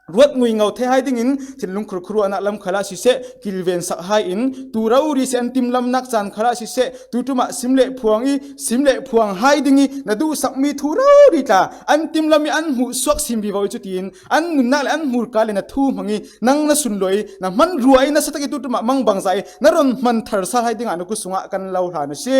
ruat ngui ngo thei hai dingin thinlung khurkhuruahnak lam khalah siseh, kilvensak hai in tu rori si an timlamnak caan khalah siseh, tuiṭum ah sim le phuang i sim le phuang hai ding i na duhsakmi thu rori tla an timlam i an hmuh suak sin vivo i cutin an nunnak le an hmurka le na thu hmang i nang na sunlawi na hman ruah i na satak i tuiṭum ah mangbangza i na ron hman thar sal hai dingah na kut sungah kan lo hlan a si.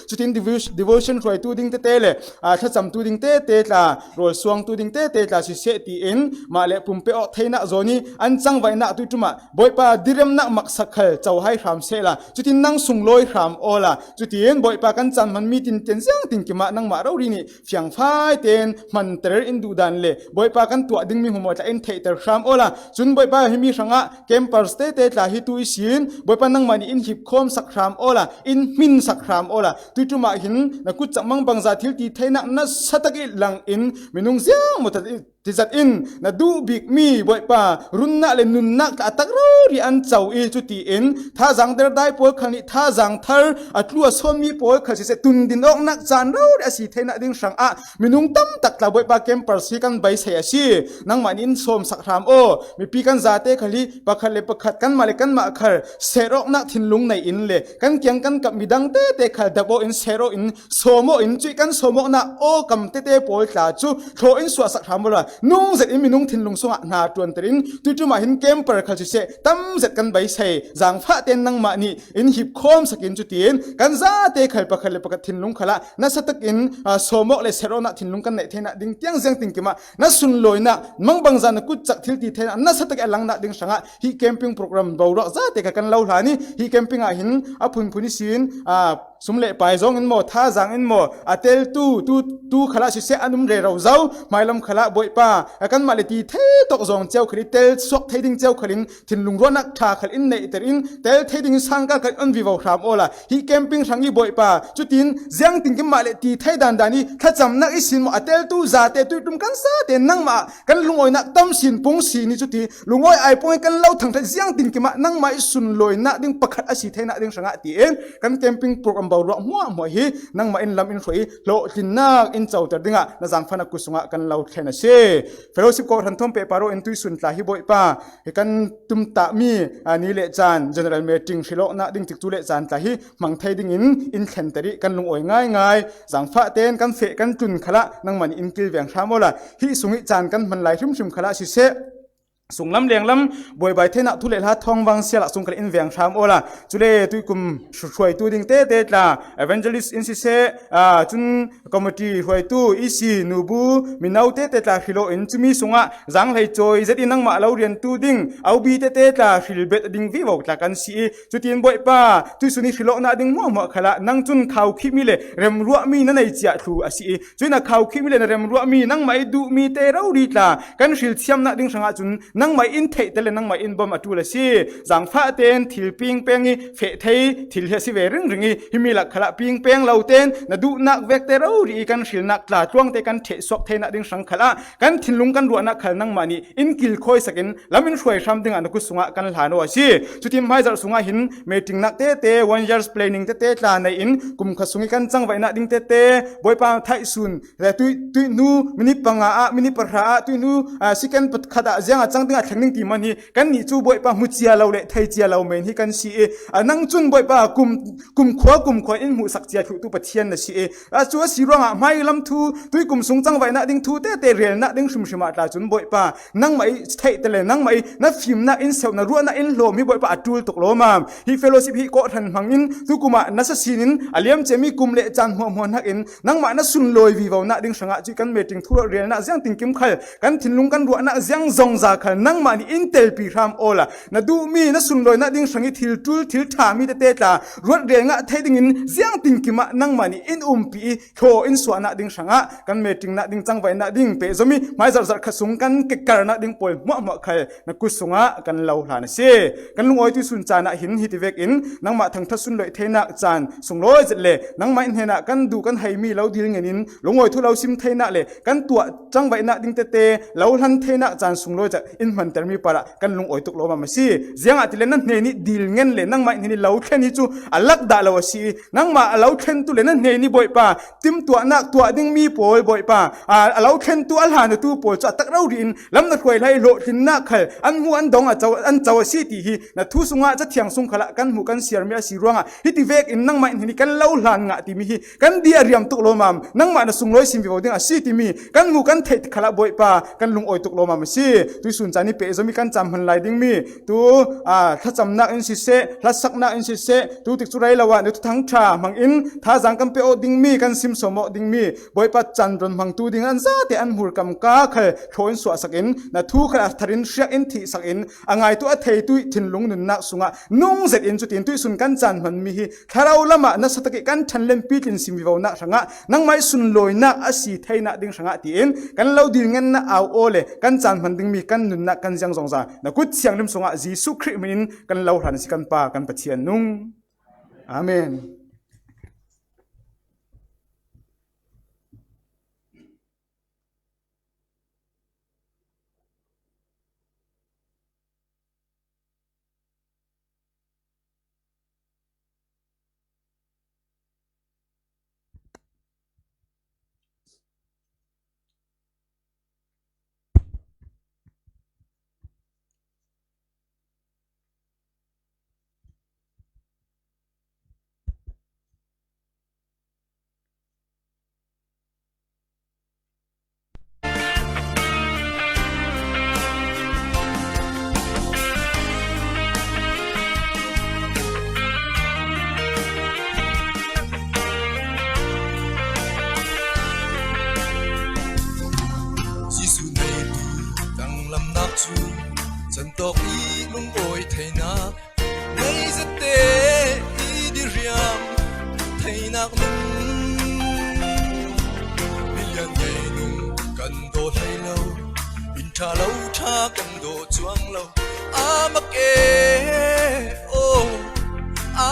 Cutin devo-, devotion hruaitu ding tete le, aa, thlacamtu ding tete tla, rawlsuangtu ding tete tla siseh tiin mah le pumpek awk theinak zawn i an cangvaihnak tuiṭum ah Bawipa diremnak maksak khal co hai hram sehla, cutin nang sunglawi hram awla, cutin Bawipa kan caan hmanmi tintian ziang tinkim ah nangmah rori nih fiangfai tein hmanter in duhdan le Bawipa kan tuah dingmi hmuahhmuah tla in theihter hram awla, cun Bawipa himi hrangah campers tete tla hi tu i sin Bawipa nangmah nih in hipkhawmsak hram awla, in hminsak hram awla, tuiṭum ah hin na kutcak mangbangza thil ti theinak nasa tak i lang in minung ziang maw tizat in na duh bikmi Bawipa runnak le nunnak tla a tak rori an co i cutiin thazaang derdai pawl khal nih thazaang thar a tlu a sawnmi pawl khal siseh tundin awknak caan rori a si theinak ding hrangah minung tam tak tla Bawipa campers hi kan beisei a si. Nangmah nih in sawmsak hram aw. Mipi kan zate khal hi pakhat le pakhat kanmah le kanmah khal ser awknak thinlung nei in le kan kiang kan kap midang tete khal dap aw in ser aw in sawm aw in cuih kan sawm awknak aw kam tete pawl tla cu thlaw in suahsak hram awla nung zet in minung thinlung sungah hna ṭuanter in tuiṭum ah hin camper khal siseh tam zet kan beisei. Zaangfah tein nangmah nih in hipkhawmsak in cutiin kan zate khal pakhat le pakhat thinlung khalah nasa takin, aa, sawm awk le ser awknak thinlung kan neih theinak ding tiang ziang tinkim ah na sunlawinak mangbangza na kutcak thil ti theinak nasa tak i a langnak ding hrangah hi camping program boruak zate kha kan lo hlan i hi camping ah hin a phunphun i sin, aa, sum le pai zawng in maw, thazaang in maw, a teltu, tu, tu khalah siseh an um rero zo, hmailam khalah Bawipa, a kanmah le ti thei tawk zawng ciau khalin, tel suak thei ding ciau khalin, thinlung ruahnak ṭha khal in neihter in, tel thei ding sangkar khal in on vivo hram awla, hih camping hrang i Bawipa, cutin ziangtinkim mah le ti thei dandan i thlacamnak i sin maw, a teltu zate, tuiṭum kan zate, nangmah kan lungawinak tam sin pung sin i cuti, lungawi ai pung i kan lo thangṭhat ziangtinkim ah nangmah i sunlawinak ding pakhat a si theinak ding hrangah tiin, kan camping program boruak hmuahhmuah hi nangmah in lam in hruai i hlawhtlinnak in coter dingah na zaangfahna kut sungah kan lo thlen a si. Fellowship kawhhran thawm pehpar aw in tuisun tla hi Bawipa, hi kan tumtahmi, a, ni le caan general meeting hrilawknak ding tikcu le caan tla hi hmang thei dingin in thlenter i kan lungawi ngaingai. Zaangfah tein kan feh kan tlun khalah nangmah nih in kilveng hram awla, hih sung i caan kan hman lai hrimhrim khalah siseh, sunglam lenglam buaibai theinak thu le hla thawngvang sialah sung khalah in veng hram awla, cule tuikum hruaitu ding tete tla, evangelist in siseh, a, cun committee hruaitu, E C, nubu, mino tete tla hrilawh in cumi sungah zaanghlei cawi zet in nangmah lo riantu ding, O B tete tla hrilbet ding vivo tla kan si i, cutin Bawipa, tuisun i hrilawknak ding hmuahhmuah khalah nang cun khaukhihmi le remruahmi na nei ciah thlu a si i, cuin a khaukhihmi le na remruahmi nangmah i duhmi te rori tla kan hrilthiamnak ding hrangah cun nangmah in theihter le nangmah in bawm a ṭul a si. Zaangfah tein thil pingpeng i feh thei thil hi a si ve ringring i, himi lak khalah pingpeng lo tein na duhnak vekte rori i kan hrilnak tla tluangte kan ṭhehsuak theinak ding hrang khalah kan thinlung kan ruahnak khal nangmah nih in kilkhawi sakin lam in hruai hram dingah na kut sungah kan hlan aw a si. Cutin hmaizarh sungah hin meetingnak tete, one years planning tete tla nei in kum khat sung i kan cangvaihnak ding tete, Bawipa thaihsun, le tuih, tuih hnu minit panga ah, minit pahra ah, tuih hnu, a, second pakhat ah ziangah cang dingah thleng ding ti man hi kannih cu Bawipa hmu cia lo le thei cia lo men hi kan si i, a, nang cun Bawipa kum, kum khua, kum khua in hmuhsak cia thluhtu Pathian na si i, a, cu a si ruangah hmailam thu, tuikum sung cangvaihnak ding thu tete relnak ding hrimhrim ah tla cun Bawipa, nangmah i theihter le nangmah i na fimnak in seuh na ruahnak in hlawm hi Bawipa a ṭul tuk lawmam. Hih fellowship hih kawhhran hmang in tukum ah nasa sin in a liam ciami kum le caan hmuahhmuah hnak in nangmah na sunlawi vivonak ding hrangah cuih kan meeting thu ruah relnak ziangtinkim khal kan thinlung kan ruahnak ziang zongza khal nangmah nih in telpi hram awla na duhmi na sunlawinak ding hrang i thil ṭul thil ṭhami tete tla ruat rel ngah thei dingin ziangtinkim ah nangmah nih in umpi i thaw in suahnak ding hrangah kan meetingnak ding cangvaihnak ding pehzom i hmaizarh zarh khat sung kan kekarnak ding pawl hmuahhmuah khal na kut sungah kan lo hlan a si. Kan lungawi tuisun caan ah hin hiti vekin nangmah thangṭhat sunloih theinak caan sunglawi zet le nangmah hnenah kan duh kan heimi lo dil ngen in lungawi thu lo sim theinak le kan tuah cangvaihnak ding tete lo hlan theinak caan sunglawi zet in hmantermi parah kan lungawi tuk lawmam a si. Ziangahtile na hnen i dil ngen le nangmah hnen i lo thlen hi cu a lak dah lo a si i nangmah a lo thlentu le na hnen i Bawipa timtuahnak tuah dingmi pawl Bawipa, a, a lo thlentu a hlanatu pawl cu a tak rori in lam na hruai lai i hlawhtlinnak khal an hmu an dong a co, an co a si ti hi na thu sungah Cathiang sung khalah kan hmuh kan siarmi a si ruangah hiti vekin nangmah hnen i kan lo hlan ngah timi hi kan di a riam tuk lawmam, nangmah na sunglawi sim vivo ding a si timi kan hmuh kan theih khalah Bawipa kan lungawi tuk lawmam a si. Tuisun caan i pehzom i kan caan hman lai dingmi tu, a, thlacamnak in siseh, hlasaknak in siseh, tu tikcu rei lo ah na thuthang ṭha hmang in thazaang kan pe awk dingmi, kan sim sawm awk dingmi Bawipa caan rawn hmangtu ding an zate an hmurkam ka khal thlaw in suahsak in na thu khal a thar in hriak in thihsak in a ngaitu a theitu i thinlung nunnak sungah nung zet in cutin tuisun kan caan hmanmi hi thlarau lamah nasa tak i kan ṭhan lenpi tlin sim vivonak hrangah nangmah i sunlawinak a si theinak ding hrangah tiin kan lo dil ngen na au aw le kan caan hman dingmi kan nunnak kan ziang zongza na kut thianghlim sungah Jesuh Khrih hmin in kan lo hlan a si kan Pa kan Pathian nung. Amen.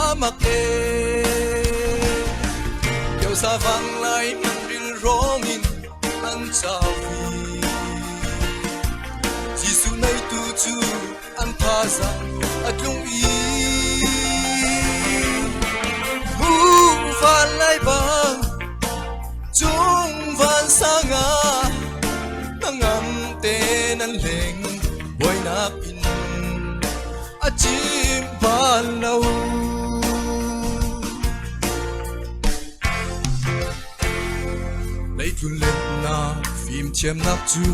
a mak e. Keusa vanglai man rilrawngin an cau hi. Jesuh neitu cu an thazaang a tlung i, mu vanlai bang cung van sangah hnangam te nan leng buainak in a cim ban lo. Leitlun lennak fimthiamnak cu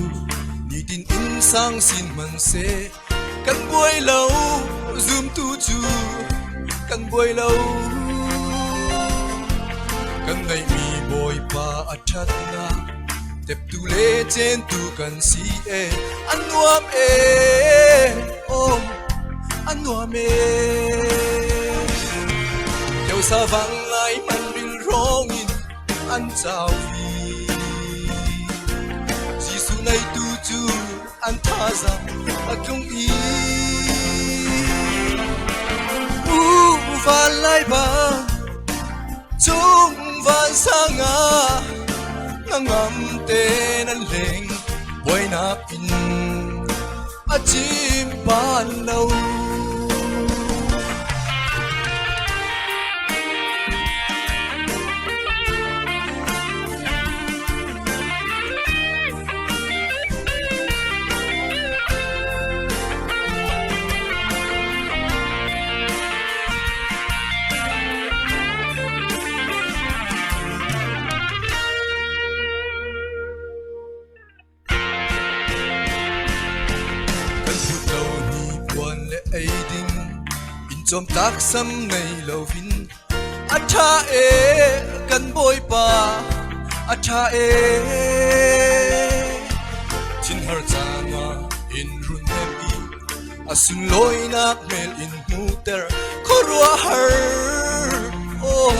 nitin in sang sin hman seh, kan buai lo zumtu cu kan buai lo. Kan neihmi Bawipa a ṭhatnak teptu le centu kan si e, a nuam e, aw, a nuam e. Keusa vanglai man rilrawngin an cau hi. Jesuh neitu cu an thazaang a tlung i, mu vanlai bang cung van sangah hnangam te nan leng buainak in a cim ban lo. Kan phut lo hnipuan le ei ding in cawmtak sam nei loin a ṭha e, kan Bawipa a ṭha e. Thinhar cangah in run hnem i, a sunlawinak hmel in hmuhter, khuaruahhar, aw,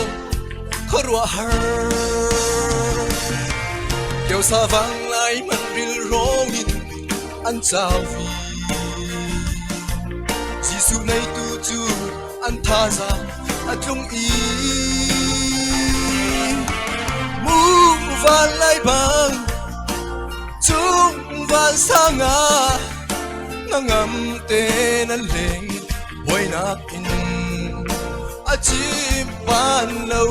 khuaruahhar. Keusa vanglai man rilrawngin an cau hi. Jesuh neitu cu an thazaang a tlung i, mu vanlai bang cung van sangah hnangam te nan leng buainak in a cim ban lo.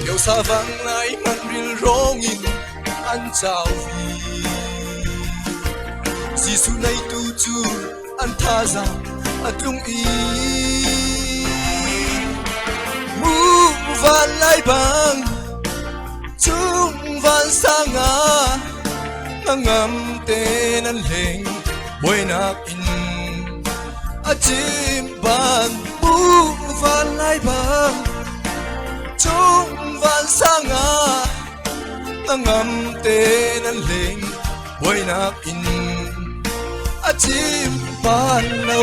Keusa vanglai man rilrawngin an cau hi. Jesuh neitu cu an thazaang a tlung i, mu vanlai bang cung van sangah hnangam te nan leng buainak in a cim ban, mu vanlai bang cung van sangah hnangam te nan leng buainak in a cim ban lo.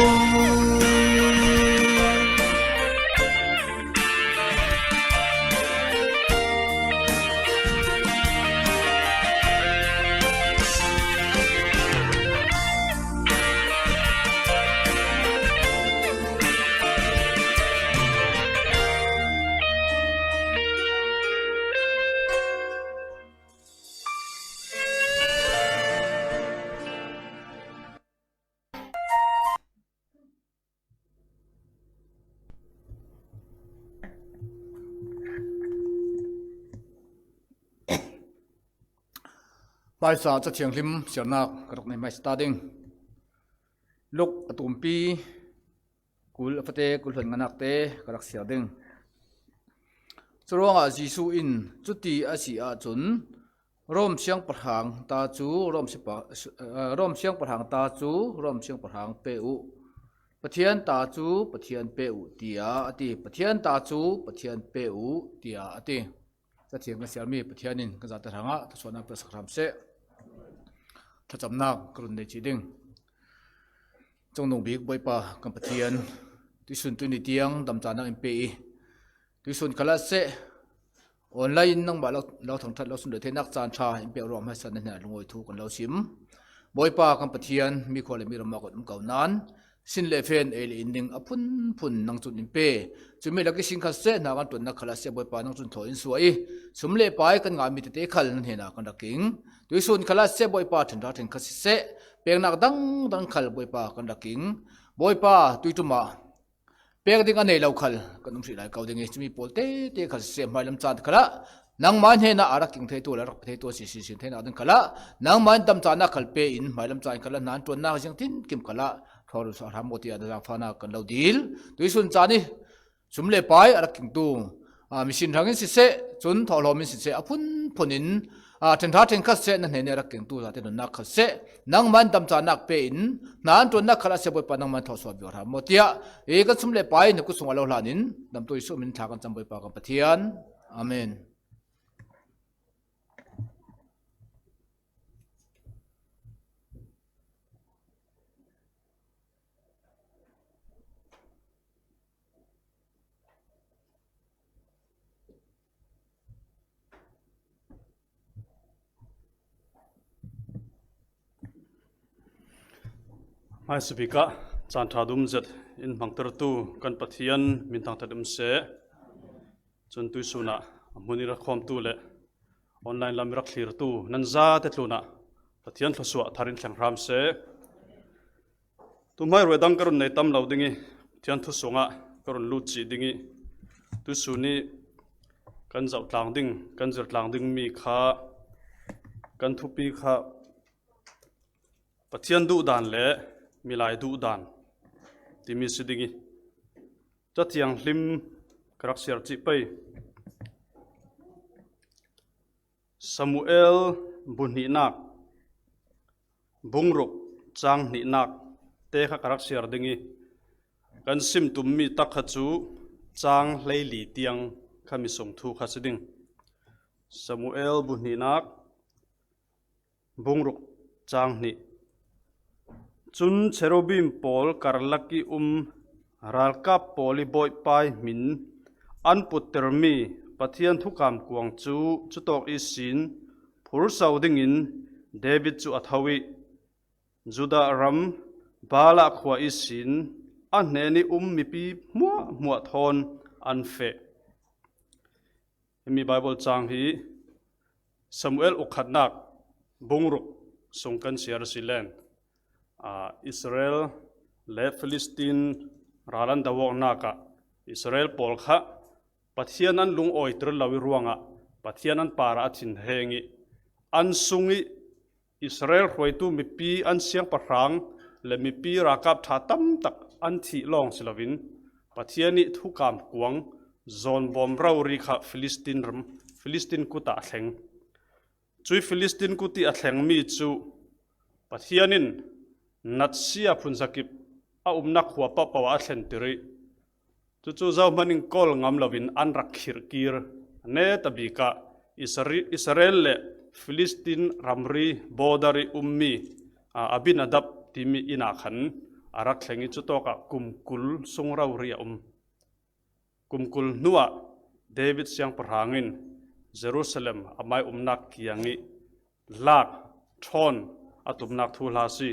Hmaisa Cathianghlim siarnak ka rak nei hmaisa ta ding. Luk a tumpi kul a fate kul hluan nganak te ka rak siar ding. Curuangah Jesuh in cuti a si ahcun Rom siangpahrang ta cu Rom sipa-, eh, Rom siangpahrang ta cu Rom siangpahrang pe uh. Pathian ta cu Pathian pe uh, tiah a ti. Pathian ta cu Pathian pe uh, tiah a ti. Cathiang kan siarmi Pathian in kan zate hrangah thluachuahnak pe sak hram seh. Thlacamnak ka run nei cih ding. Cungnung bik Bawipa kan Pathian, tuisun tuni tiang damcanak in pe i, tuisun khalah seh, online in nangmah lo, lo thangṭhat lo sundawi theinak caan ṭha in pe ruang hmaisa na hnenah lungawi thu kan lo sim. Bawipa kan Pathian, mi khua le mi ram ah kan um ko nain, sin le fen ei le in ding a phunphun nang cun in pe. Cumi lak ihsin khat seh hna kan ṭuannak khal ah seh Bawipa nang cun thaw in suah i, sum le pai kan ngah mi tete khal na hnenah kan rak king. Tuihsun khal ah seh Bawipa ṭhen ṭha ṭhen khat siseh, peknak dangdang khal Bawipa kan rak king. Bawipa tuiṭum ah pek ding a nei lo khal kan um hrih lai ko ding i, cumi pawl tete khal siseh, hmailam caan khal ah nangmah hnenah a rak king theitu le a rak pe theitu a si sinsin theinak ding khal ah nangmah in damcahnak khal pe in, hmailam caan khal ah hna an ṭuannak ziang tinkim khal ah thawn hram maw tiah na zaangfahnak kan lo dil. Tuihsun caan i sum le pai a rak kingtu, aa, misin hrang in siseh, cun thawhlawm in siseh, a phunphun in, aa, ṭhen ṭha ṭhen khat seh na hnen i a rak kingtu zate nunnak khal seh, nangmah in damcahnak pe in, hna an ṭuannak khal ah seh Bawipa nangmah in thawhsuah viar hram maw tiah, e kan sum le pai na kut sungah lo hlan in, damtu Jesuh min thla kan cam Bawipa kan Pathian. Amen. Hmaisabik ah caan ṭha dum zet in hmangtertu kan Pathian min thangṭhat um seh. Cun tuihsun ah a hmun i rak khawmtu le online lam i rak thlirtu nan zate tlunah Pathian thluasuah thar in thleng hram seh. Tumhmai ruai dang ka run nei tam lo ding i, Pathian thu sungah ka run lut cih ding i, tuihsun i kan zoh tlang ding, kan zir tlang dingmi kha, kan thupi kha Pathian duhdan le milai duhdan timi si ding i, Cathiang hlim ka rak siar cih pei. Samuel bu hnihnak, bungruk cang hnihnak te kha ka rak siar ding i, kan sim tummi tak kha cu cang hleili tiang kha mi sung thu kha si ding. Samuel bu hnihnak, bungruk cang hnih. Cun cherubim pawl karlak i um ralkap pawl i Bawipa i hmin an puttermi Pathian thukam kuang cu cutawk ihsin phurso dingin David cu a tho i Judah ram Baalah khua ihsin a hnen i um mipi hmuahhmuah thawn an feh. Himi Baibal cang hi Samuel ukhatnak bungruk sung kan siar a si len, aa, Israel le Filistin ral an do awknak ah Israel pawl kha Pathian an lungawiter lo i ruangah Pathian an parah a thinheng i an sung i Israel hruaitu mipi an siangpahrang le mipi ralkap ṭha tamtak an thih lawng si loin Pathian i thukam kuang zawnbawm rori kha Filistin ram, Filistin kut ah a thleng. Cui Filistin kut i a thlengmi cu Pathian in natsia phunzakip a umnak khua paohpaoh ah a thlentir i, cucu zohman in kawl ngam loin an rak khirhkir. Netabik ah Isari-, Israel le Filistin ramri border i ummi, aa, Abinadab timi inn ah khan a rak thleng i, cutawk ah kum kul sung rori a um. Kum kul hnuah David siangpahrang in Jerusalem amai umnak kiang i lak ṭhawn a tumnak thuhla a si.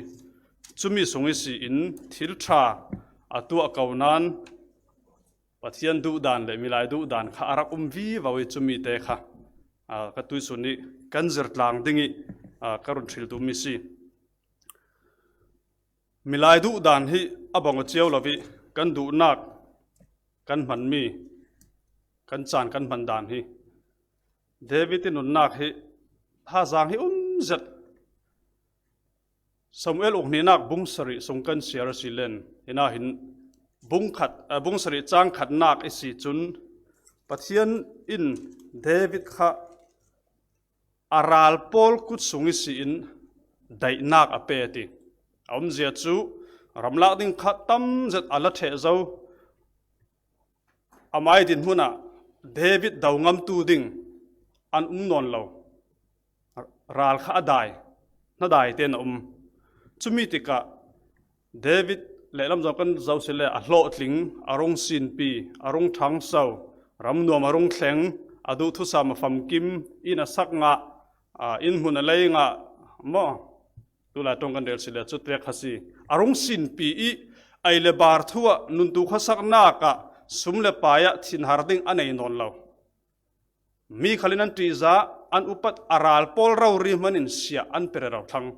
Cumi sung ihsi in thil ṭha a tuah ko nain Pathian duhdan le milai duhdan kha a rak um vivo i cumi te kha, aa, ka tuihsun i kan zir tlang ding i, aa, ka run ṭhil duhmi si. Milai duhdan hi a bang aw cio lo i kan duhnak kan hmanmi, kan caan kan hman dan hi David i nunnak hi thazaang hi um zet. Samuel uk hnihnak bung sarih sung kan siar a si len, hinah hin bung khat, eh, bung sarih cang khatnak i si cun Pathian in David kha a ral pawl kut sung ihsi in daihnak a pek i, a umzia cu ramlak ding kha tam zet a la ṭheh zo. Amai dinhmun ah David do ngamtu ding an um nawn lo. Ral kha a dai, hna dai tein a um. Cumi tikah David lehlam zong kan zoh si le a hlawhtling, a rung sinpi, a rung ṭhangso, ramnuam a rung thleng, a duh thusam a famkim, inn a sak ngah, aa, inn hmun a lei ngah maw? Tulai ṭong kan rel si le cu tek kha si. A rung sinpi i Ei le bar thu ah nuntu khuasak nak ah sum le pai ah thinhar ding a nei nawn lo. Mi khal in an ṭihzah, an upat a ral pawl rori hman in siah an pe rero thlang.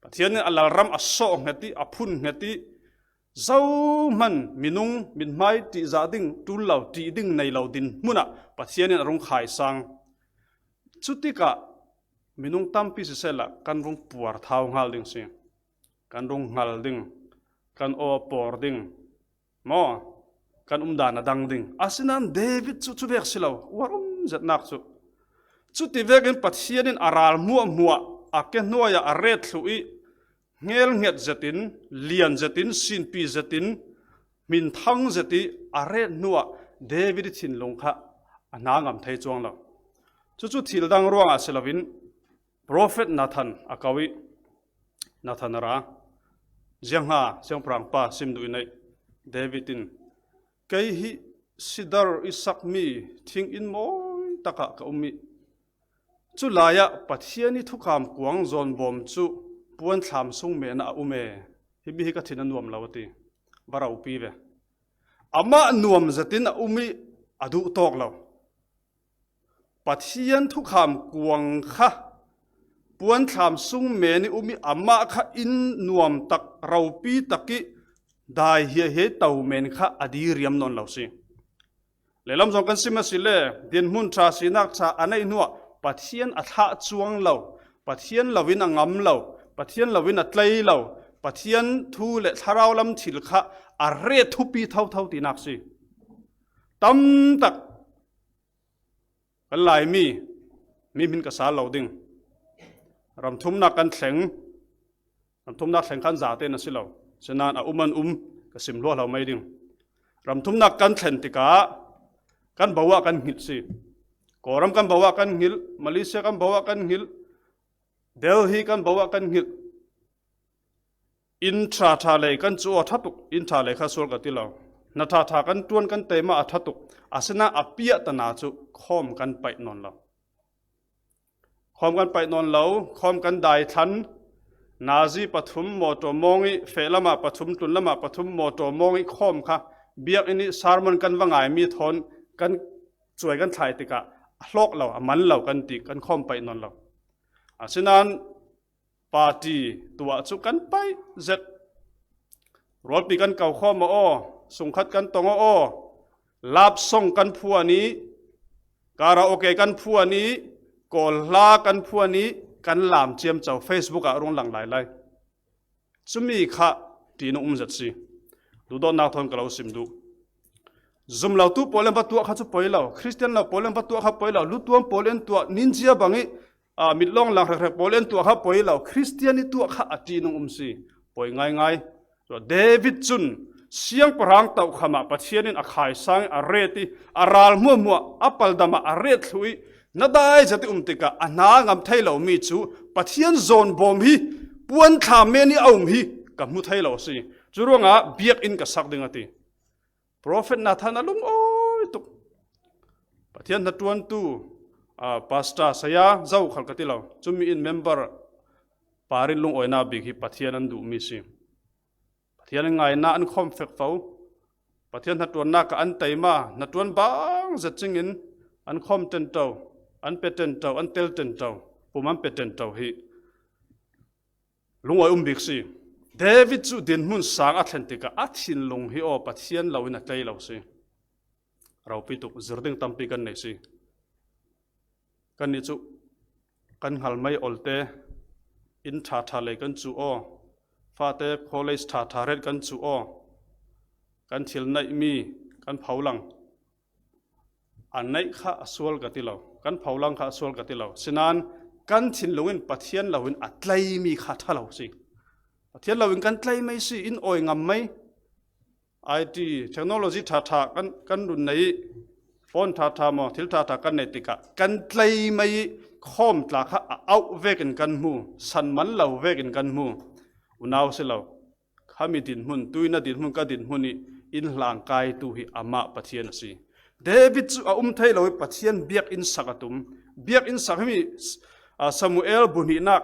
Pathian in a lalram a sawh nghet ih, a phun nghet ih, zohman minung mithmai ṭihzah ding ṭul lo, ṭih ding nei lo dinhmun ah Pathian in a rung khaisang. Cutikah minung tampi sisel ah kan rung puar thau nghal ding si. Kan rung hngal ding, kan aw pawr ding, maw, kan umdan a dang ding. Asinan David cu, cu vek si lo, uar um zetnak cu. Cuti vekin Pathian in a ral hmuahhmuah a ke hnuai ah a ret thluh ih, hngelhnget zetin, lian zetin, sinpi zetin, hminthang zet ih a ret hnuah David ih thinlung kha a hna ngam thei cuang lo. Cucu thil dang ruangah si loin, profet Nathan a ko ih, Nathan a ra. Ziangha siangpahrang pa sim duh ih neih, David in, kei hi sidar ih sakmi thing inn mawi takah ka um ih, culai ah Pathian ih thukham kuang zawnbawm cu puanthlam sung men ah a um e. Himi hi ka thin a nuam lo, a ti. Va ropi ve. Amah nuam zetin a um ih a duh tawk lo. Pathian thukham kuang kha puanthlam sung men ih um ih amah kha inn nuam tak, ropi tak ih dai hiahiai to men kha a diriam nawn lo si. Lehlam zong kan sim asile, dinhmun ṭha sinak ṭha a neih hnuah Pathian a thlah cuang lo, Pathian loin a ngam lo, Pathian loin a tlei lo, Pathian thu le thlarau lam thil kha a ret thupi thotho tinak si. Tamtak kan Laimi mi hmin ka sal lo ding. Ramthumnak kan thleng, ramthumnak thleng khan zate na si lo. Sinan a um an um ka sim hluahlo mai ding. Ramthumnak kan thlen tikah kan bo ah kan hngilh si. Kawlram kan bo ah kan hngilh, Malaysia kan bo ah kan hngilh, Delhi kan bo ah kan hngilh. Inn ṭhaṭha lei kan cu aw, a ṭha tuk. Inn ṭha lei kha sual ka ti lo. Hna ṭhaṭha kan ṭuan kan teima a ṭha tuk. Asinain a piahtana cu khawm kan paih nawn lo. Khawm kan paih nawn lo, khawm kan dai thlan. Nazi pathum mawṭaw mawng ih feh lamah pathum, tlun lamah pathum mawṭaw mawng ih khawm kha biakinn ih sermon kan va ngaimi thawn kan cuai kan thlai tikah a hlawk lo, a man lo kan ti, kan khawm paih nawn lo. Asinain party tuah cu kan paih zet. Rualpi kan ko khawm aw, sungkhat kan tong aw, love song kan phuan ih, karaoke kan phuan ih, Kawl hla kan phuan ih, kan lam ciamco, Facebook ah rung lang lailai. Cumi kha ṭihnung um zet si. Duhdawtnak thawn ka lo sim duh. Zumlotu pawl in va tuah kha cu poi lo, Khristian lo pawl in va tuah kha poi lo, lutuam pawl in tuah, ninzia bangih, aa, mitlawng lang hrekrek pawl in tuah kha poi lo, Khristian ih tuah kha a ṭihnung um si. Poi ngaingai. David cun siangpahrang tokham ah Pathian in a khaisang ih a ret ih a ral hmuahhmuah a paldam ah a ret thluh ih na dai zet ih um tikah a hna ngam thei lomi cu Pathian zawnbawm hi puanthlam men ih a um hi ka hmu thei lo a si. Cu ruangah biakinn ka sak ding a ti. Profet Nathan a lungawi tuk. Pathian hnaṭuantu, aa, pastor, saya, zokhal ka ti lo. Cumi in member par in lungawinak bik hi Pathian an duhmi si. Pathian in ngaihna an khawm fek fo. Pathian hnaṭuannak ah an teima, hnaṭuan bang zet cingin an khawm ṭenṭo, an pe ṭenṭo, an tel ṭenṭo, pum an pe ṭenṭo hi lungawi um bik si. David cu dinhmun sang a thlen tikah a thinlung hi aw Pathian loin a tlei lo si. Ropi tuk, zir ding tampi kan nei si. Kannih cu kan hngal mai olte, inn ṭhaṭha lei kan cuh aw, fate college ṭhaṭha ret kan cuh aw, kan thil neihmi kan pholang. A neih kha a sual ka ti lo, kan pholang kha a sual ka ti lo. Sinan kan thinlung in Pathian loin a tleimi kha ṭha lo si. Pathian loin kan tlei mai si, in awi ngam mai. I T, technology ṭhaṭha kan, kan run nei ih, phone ṭhaṭha maw, thil ṭhaṭha kan nei tikah kan tlei mai ih khawm tla kha a auh vekin kan hmu, san man lo vekin kan hmu. Unau si lo. Khami dinhmun, tuihna dinhmun, ka dinhmun ih inn hlangkaitu hi amah Pathian a si. David cu a um thei lo ih Pathian biakinn sak a tum. Biakinn sak himi, a, Samuel bu hnihnak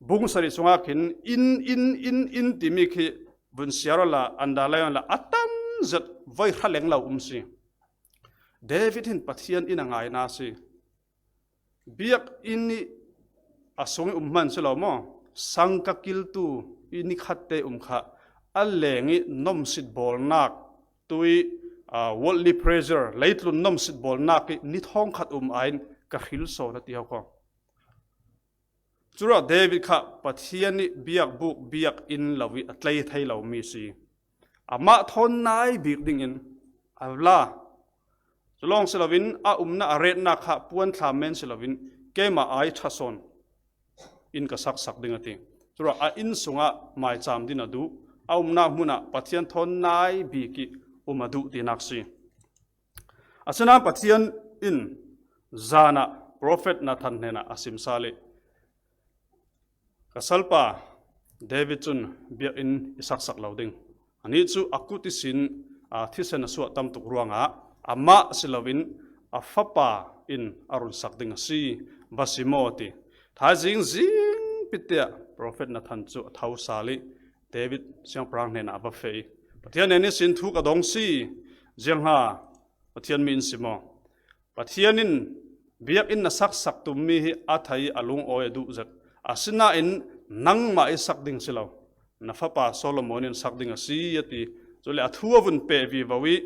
bung sarih sungah khin inn, inn, inn, inn timi khi vun siar awla, underline awla, a tam zet voi hra leng lo um si. David hin Pathian inn a ngaina si. Biakinn ih a sung ih um hman si lo maw? Sangka kiltu ih ni khatte um kha a leng ih nomsit bawlnak tui, ah, worldly pleasure, leitlun nomsit bawlnak ih ni thawng khat um aiin ka hril sawn a ti ho khaw. Curuah David kha Pathian ih biakbuk biakinn lo ih a tlei thei lo mi si. Amah thawn nai bik dingin a la. Culawng si loin a umna a retnak kha puan thlam men si loin keimah ai ṭha sawn in ka saksak ding a ti. Curuah a inn sungah maicham din a duh, a umna hmunah Pathian thawn nai bik ih um a duh tinak si. Asinain Pathian in zanah profet Nathan hnenah a sim sal ih, ka salpa David cun biakinn i saksak lo ding. Anih cu a kut ihsin, aa, thisen a suah tam tuk ruangah amah si loin a fapa in a run sak ding a si. Va si maw a ti. Thaizing zing pitiah profet Nathan cu a tho sal ih David siangpahrang hnenah a va feh ih, Pathian hnen ihsin thu ka dong si. Ziangha Pathian mi in si maw? Pathian in biakinn na saksak tummi hi a thei ih a lungawi a duh zet. Asinain nangmah ih sak ding si lo. Na fapa Solomon in sak ding a si, a ti. Cule a thu a vun peh vivo ih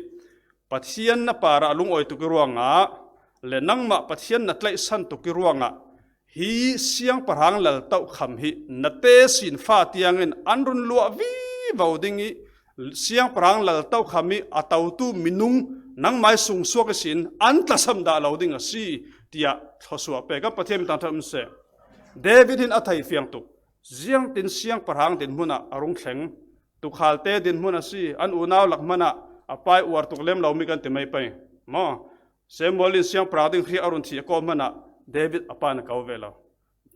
Pathian na parah a lungawi tuk ih ruangah le nangmah Pathian na tlaihsan tuk ih ruangah hi siangpahrang laltokham hi na tesin fa tiangin an run luah vivo ding ih siangpahrang laltokham ih a totu minung nangmah ih sungsuak ihsin an tlasam dah lo ding a si, tiah thluasuah pek. Kan Pathian min thangṭhat um seh. David hin a thei fiang tuk. Ziangtin siangpahrang dinhmun ah a rung thleng, tukhalte dinhmun a si, an unau lak hmanah a pa ih uar tuk lem lomi kan ti mai pei. Maw? Samuel in siangpahrang ding hriak a run thih a kawm hmanah David a pa in a ko ve lo.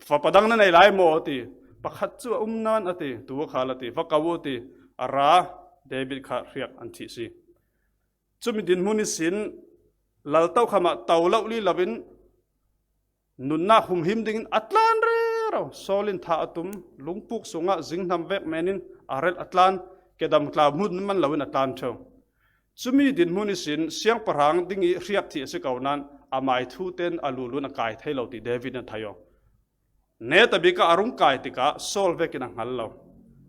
Fapa dang na nei lai maw? A ti. Pakhat cu a um nain a ti, tu a khal a ti, va ko uh a ti. A ra, David kha hriak an thih si. Cumi dinhmun ihsin laltokham ah to loh li loin nunnak humhim dingin a tlan rero. Saul in thah a tum, lungpuk sungah zinghnam vek men in a relh a tlan, kedam tlau hmun man loin a tlan ṭheu. Cumi dinhmun ihsin siangpahrang ding ih hriak thih a si ko nain amai thu tein a lulun a kai thei lo ti David in a thei aw. Netabik ah a rung kai tikah Saul vekin a hngal lo.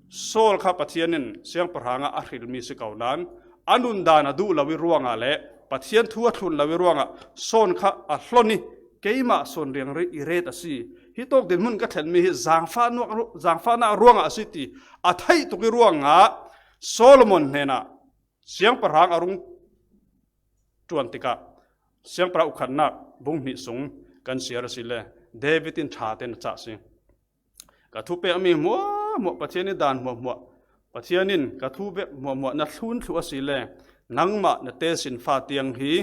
Saul kha Pathian in siangpahrang ah a hrilmi si ko nain a nundan a duh lo ih ruangah le Pathian thu a thlun lo ih ruangah Saul kha a hlon ih keimah sawn riangri i ret a si. Hitawk dinhmun ka thlenmi hi zangfahnak, zangfahnak ruangah a si ti a theih tuk ih ruangah Solomon hnenah siangpahrang a rung ṭuan tikah siangpahrang ukhatnak bung hnih sung kan siar a si le David in ṭha tein a cah si. Ka thupekmi hmuahhmuah, Pathian ih dan hmuahhmuah, Pathian in ka thupek hmuahhmuah na thlun thluh a si le nangmah na tesin fa tiang hi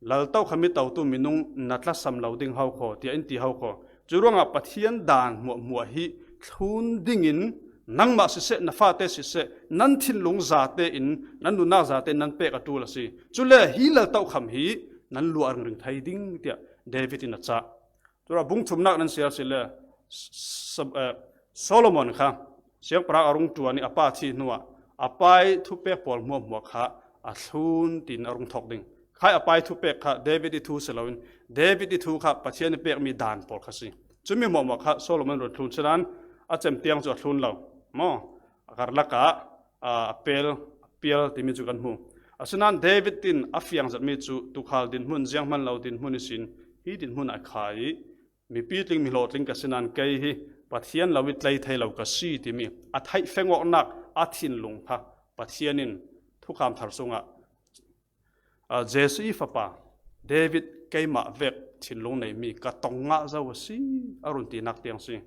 laltokham ih totu minung na tlasam lo ding ho khaw, tiah in ti ho khaw. Curuangah Pathian dan hmuahhmuah hi thlun dingin nangmah siseh, na fate siseh, nan thinlung zate in, nan nunnak zate in nan pek a ṭul a si. Cule hi laltokham hi nan luah ringring thei ding, tiah David in a cah. Curuah bung thumnak nan siar si le, S-, S-, eh, Solomon kha siangpahrang a rung ṭuan ih a pa thih hnuah a pa ih thupek pawl hmuahhmuah kha a thlun tiin a rung thawk ding. Khai a pa ih thupek kha David ih thu si loin David ih thu kha Pathian ih pekmi dan pawl kha si. Cumi hmuahhmuah kha Solomon run thlun si nain a cem tiang cu a thlun lo. Maw? A karlak ah, aa, a pel, a pial timi cu kan hmu. Asinain David in a fiang zetmi cu tukhal dinhmun, zianghman lo dinhmun ihsin hi dinhmun ah a kha ih mipi tling, mi hlawhtling ka si nain kei hi Pathian lo ih tlei thei lo ka si timi a theih fengawknak a thinlung kha Pathian in Thukham Thar sungah, aa, Jesse ih fapa David keimah vek thinlung neimi ka tong ngah zo a si, a run tinak tiang si.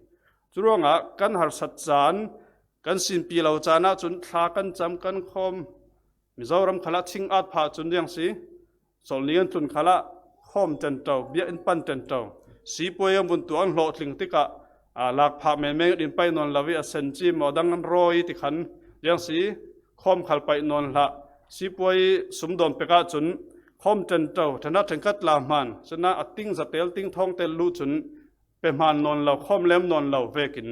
Curuangah kan harsat caan, kan sinpi lo caan ahcun thla kan cam, kan khawm, Mizoram khalah thing at phah cun ziang si, Sawlni an tlun khalah khawm ṭanṭo, biakinn pan ṭanṭo. Sipuai an vun tuah an hlawhtling tikah, aa, lakphah menmen in paih nawn lo ih a senci maw dang an rawi ti khan ziang si, khawm khal paih nawn hlah. Sipuai sumdawn pek ahcun khawm ṭanṭo, ṭhana ṭhenkhat tla hman, sina a ting zatel ting thawngtel luh cun pe hmaan nawn lo, khawm lem nawn lo vekin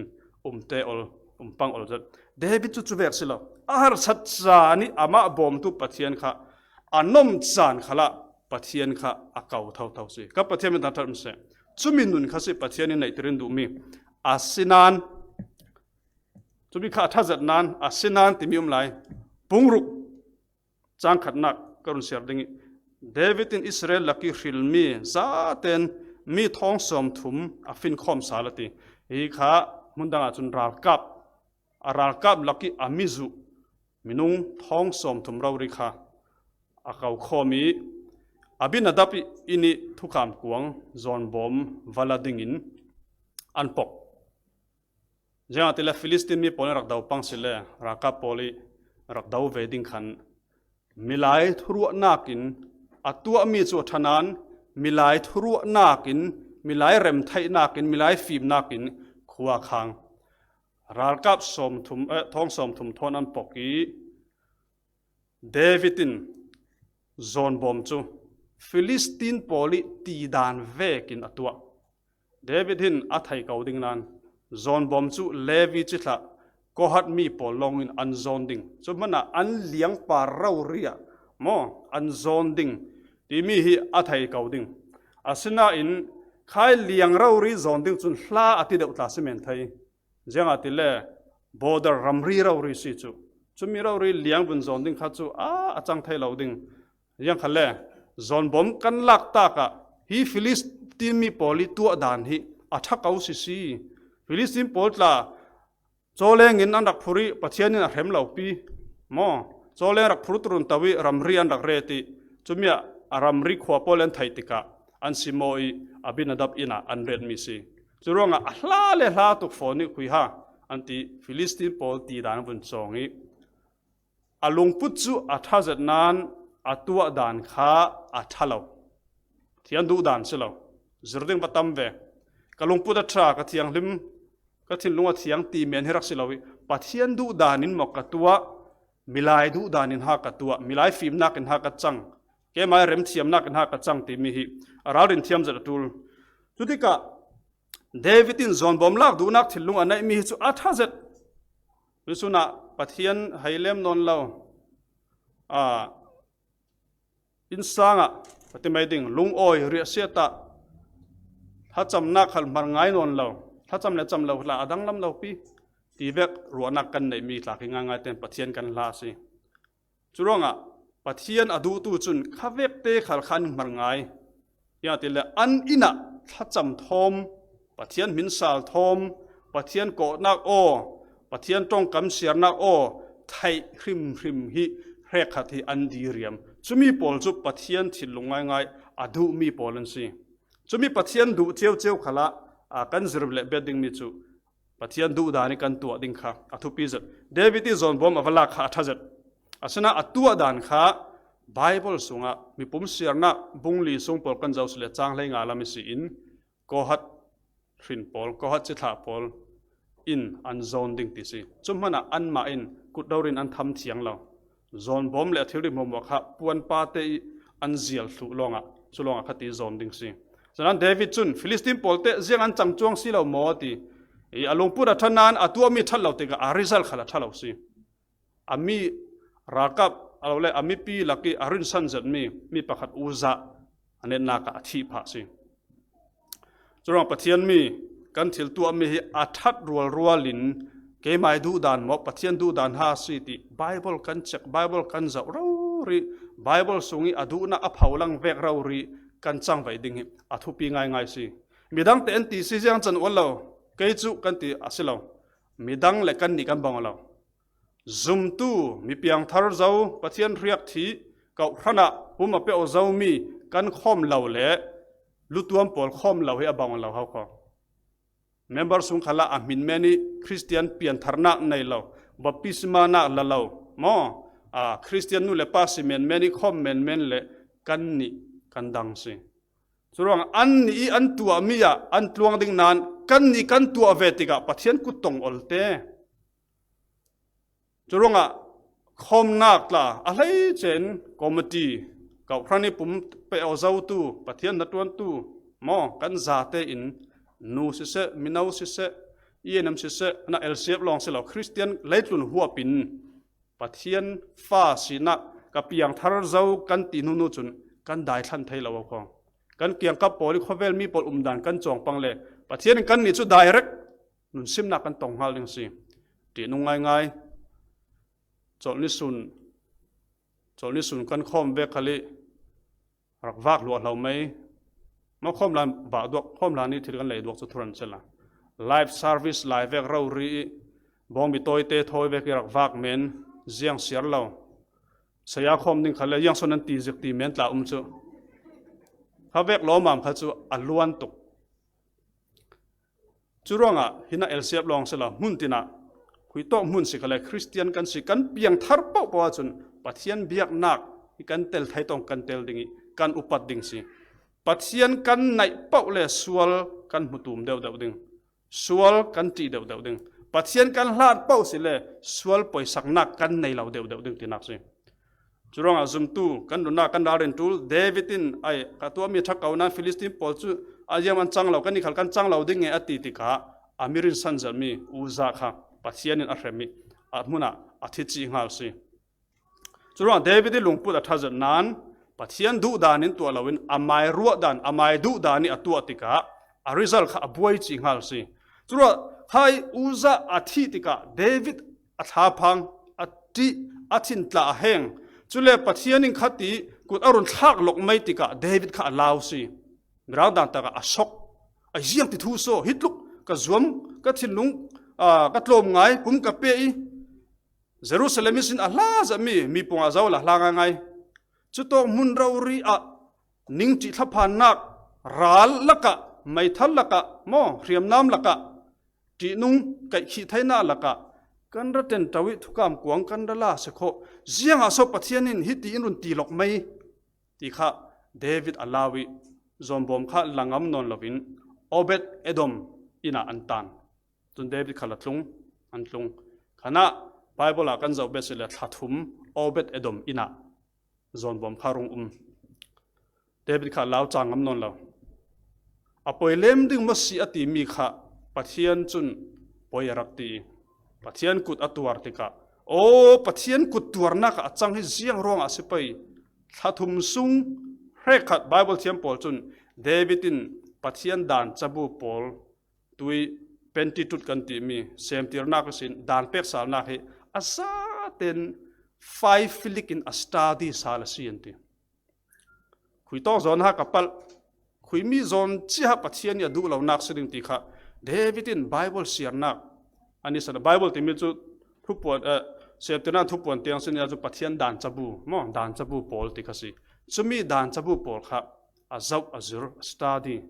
umte ol, um pang ol zet. David cu cuvek si lo. A harsat caan ih amah bawmtu Pathian kha a nom caan khalah Pathian kha a ko thotho si. Ka Pathian min thangṭhat um seh. Cumi nun kha si Pathian in neihtir in duhmi. Asinain, cumi kha a ṭha zet nain, asinain timi um lai. Bung ruk cang khatnak ka run siar ding ih, David in Israel lak ih hrilmi zaten mi thawng sawmthum a finkhawm sal a ti. Hi kha hmun dangah cun ralkap, a ralkap lak ih a mizuh minung thawng sawmthum rori kha a kokhawm ih, Abinadab ih inn ih thukham kuang zawnbawm va la dingin an pok. Ziangahtile Filistin mi pawl in rak do pang si le ralkap pawl ih rak do ve ding khan milai thuruahnak in a tuahmi cu a ṭha nain, milai thuruahnak in, milai remtheihnak in, milai fimnak in khua khang. Ralkap sawmthum, eh, thawng sawmthum thawn an pok ih, David in zawnbawm cu Filistin pawl ih tidan vekin a tuah. David hin a thei ko ding nain zawnbawm cu Levi cithlah Kohat mi pawl lawngin an zawn ding. Cu hmanah an liangpar rori ah maw an zawn ding timi hi a thei ko ding. Asinain khai liang rori zawn ding cun hla a ti deuh tla si men thei. Ziangahtile border ramri rori si cu. Cumi rori liang vun zawn ding kha cu a, a cang thei lo ding. Ziangkhale zawnbawm kan lak tak ah hi Filistin mi pawl ih tuah dan hi a ṭha ko sisi. Filistin pawl tla cawleng in an rak phurh ih Pathian in a hrem lo pi maw? Cawleng rak phurh turun to ih ramri an rak ret ih cumi ah a ramri khua pawl an theih tikah an simaw ih Abinadab inn ah an retmi si. Curuangah a hla le hla tuk fawn ih khuiha an ti Filistin pawl tidan vun cawng ih a lungput cu a ṭha zet nain a tuah dan kha a ṭha lo. Pathian duh dan si lo. Zir ding va tam ve. Ka lungput a ṭha, ka thianghlim, ka thinlung a thiang ti men hi rak si lo ih Pathian duh dan in maw ka tuah, milai duh dan in ha ka tuah, milai fimnak in ha ka cang, keimai remthiamnak in ha ka cang timi hi a ralrin thiam zet a ṭul. Cutikah David in zawnbawm lak duhnak thinlung a neihmi hi cu a ṭha zet. Cuihsun ah Pathian hei lem nawn lo. Aa, innsang ah ka ti mai ding, lungawi riahsiat ah thlacamnak khal hmar ngai nawn lo. Thlacam le cam lo hla a danglam lo pi. Ti vek ruahnak kan neihmi tla khi ngaingai tein Pathian kan hla a si. Curuangah Pathian a duhtu cun khavekte khal kha an hmar ngai. Ziangahtile an inn ah thlacam thawm, Pathian hmin sal thawm, Pathian kawhnak aw, Pathian ṭongkam siarnak aw theih hrimhrim hi hrekkhat hi an diriam. Cumi pawl cu Pathian thinlung ngaingai a duhmi pawl an si. Cumi Pathian duh ceuceu khalah, aa, kan zir leh bet dingmi cu Pathian duh dan ih kan tuah ding kha a thupi zet. David ih zawnbawm a va lak kha a ṭha zet. Asinain a tuah dan kha Baibal sungah Mipum Siarnak bung li sung pawl kan zoh si le cang hleinga lam ihsi in Kohat hrin pawl, Kohat cithlah pawl in an zawn ding ti si. Cu hmanah anmah in kut rori in an tham thiang lo. Zawnbawm le a thilri hmuahhmuah kha puanpate ih an zial thluh lawngah, cu lawngah kha ti zawn ding si. Cun David cun Filistin pawlte ziang an cang cuang si lo maw ti ih a lungput a ṭha nain a tuahmi ṭhat lo tikah a result khal a ṭha lo si. A mi ralkap a lo le a mipi lak ih a rinsan zetmi mi pakhat Uzzah a netnak ah a thih phah si. Curuang Pathian mi kan thil tuahmi hi a ṭhat rualrual in keimai duhdan maw, Pathian duhdan ha si ti Baibal kan cek, Baibal kan zoh rori, Baibal sung ih a duhnak a pholang vek rori kan cangvaih ding hi a thupi ngaingai si. Midang tein ti si ziang can ual lo, kei cu kan ti a si lo. Midang le kannih kan bang lo. Zumtu, mi piangthar zo, Pathian hriak thih, kawhhran ah pum a peuh zomi kan khawm lo le lutuam pawl khawm lo hi a bang lo hau kho. Member sung khalah a hmin men ih Khristian piantharnak nei lo, baptisma nak la lo maw? A, Khristian nu le pa si menmen ih khawm menmen le kannih kan dang si. Curuangah annih ih an tuahmi ah an tluang ding nain kannih kan tuah ve tikah Pathian kut tong olte. Curuangah khawmnak tla a hleice in committee, kawhhran ih pum peh aw zotu, Pathian hnaṭuantu maw kan zate in nu siseh, mino siseh, I en am siseh, na L C F lawng si lo, Khristian leitlun huapin Pathian fa sinak ka piangthar zo kan ti hnuhnu cun kan dai thlan thei lo a khawng. Kan kiangkap pawl i khawvel mi pawl umdan kan cawngpang le Pathian in kannih cu direct nunsimnak kan tong hngal ding si. Ṭihnung ngaingai, cawlni sun, cawlni sun kan khawm vek khal i rak vak luah hlo mai. Mah khawm hlan bah duak, khawm hlan i thil kan lei duak cu thuran sila. Live service lai vek rori i bawngbi tawite thawi vek i rak vak men ziang siar lo. Saya khawm ding khal le ziang sawn an ti zik ti men tla um cu. Kha vek lawmam kha cu a luan tuk. Curuangah hinah L C F lawng si lo, hmun tinah khuitawk hmun si khal le Khristian kan si, kan piangthar paohpaoh ahcun Pathian biaknak hi kan tel thei tawng kan tel ding i kan upat ding si. Pathian kan naih paoh le sual kan hmutum deuhdeuh ding, sual kan ṭih deuhdeuh ding. Pathian kan hlan paoh si le sual poisaknak kan nei lo deuhdeuh ding tinak si. Curuangah zumtu kan nunnak kan ralrin ṭul David in ai ka tuahmi ṭha ko nain Filistin pawl cu a ziam an cang lo, kan i khal kan cang lo ding nge a ti tikah a mi rinsan zetmi Uza kha Pathian in a hrem i a hmunah a thi cih hngal si. Curuangah David i lungput a ṭha zet nain Pathian duh dan in tuah loin amai ruah dan, amai duh dan i a tuah tikah a result kha a buai cih hngal si. Curuangah khai Uza a thih tikah David a thlaphang, a ṭih, a thin tla a heng. Cule Pathian in khati kut a run thlak lok mai tikah David kha a lau si. Mirang dan takah a sok. A ziang ti thu so, hi tluk ka zuam, ka thinlung, aa, ka tlawm ngai, kum ka pe i Jerusalem ihsin a hla zetmi mi pungah zo la hla ngaingai. Cutawk hmun rori ah ningṭih thlaphannak ral lakah, meithal lakah, maw, hriamnam lakah ṭihnung kaihkhih theinak lakah kan ra ṭenṭo i thukam kuang kan ra la si khawh. Ziangah so Pathian in hiti in run ti lok mai ti kha David a lau i zawnbawm kha la ngam nawn loin Obed Edom inn ah an tan. Cun David kha la tlung, an tlung. Khanah Bible ah kan zoh bet si le thlathum Obed Edom inn ah zawnbawm kha rung um. David kha lau cang ngam nawn lo. A poi lem ding maw si a timi kha Pathian cun poi a rak ti i Pathian kut a tuar tikah, aw, Pathian kut tuarnak ah a cang hi ziang ruangah a si pei. Thlathum sung hrekkhat Bible thiam pawl cun David in Pathian dan cabu pawl tui Pentateuch kan timi semtirnak ihsin dan peksalnak hi a zaten faifilik in a study sal a si an ti. Khuitawk zawn ha ka palh, khuimi zawn cia ha Pathian i a duh lonak si ding ti kha David in Bible siarnak an i san. Bible timi cu thupuan, eh, semtirnak thupuan tiang sin cu Pathian dan cabu, maw, dan cabu pawl ti kha si. Cumi dan cabu pawl kha a zoh, a zir, a study.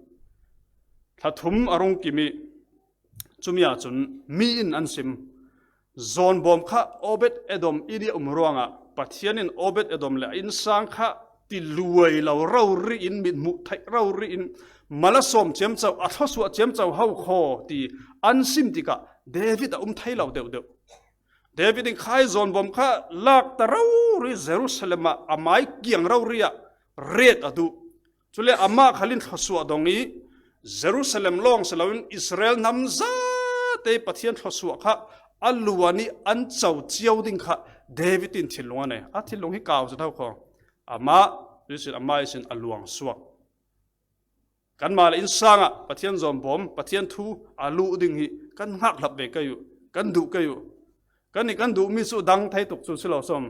Thlathum a rung kim i cumi ahcun mi in an sim. Zawnbawm kha Obed Edom inn i a um ruangah Pathian in Obed Edom le a innsang kha tiluai lo rori in, mithmuh theih rori in, mal a sawm ciamco, a thluasuah ciamco ho khaw ti an sim tikah David a um thei lo deuhdeuh. David in khai zawnbawm kha lak ta rori Jerusalem ah a mai kiang rori ah ret a duh. Cule amah khal in thluasuah dong i Jerusalem lawng si loin Israel hnam zate Pathian thluasuah kha a luan i an co cio ding kha David in thinlung a nei. A thinlung hi kau zet ho kho. Amah, ihsin, amah ihsin a luang suak. Kanmah le innsang ah Pathian zawnbawm, Pathian thu a luh ding hi kan hngakhlap ve kei uh, kan duh kei uh. Kan i kan duhmi cu dang thei tuk cu si lo sawm.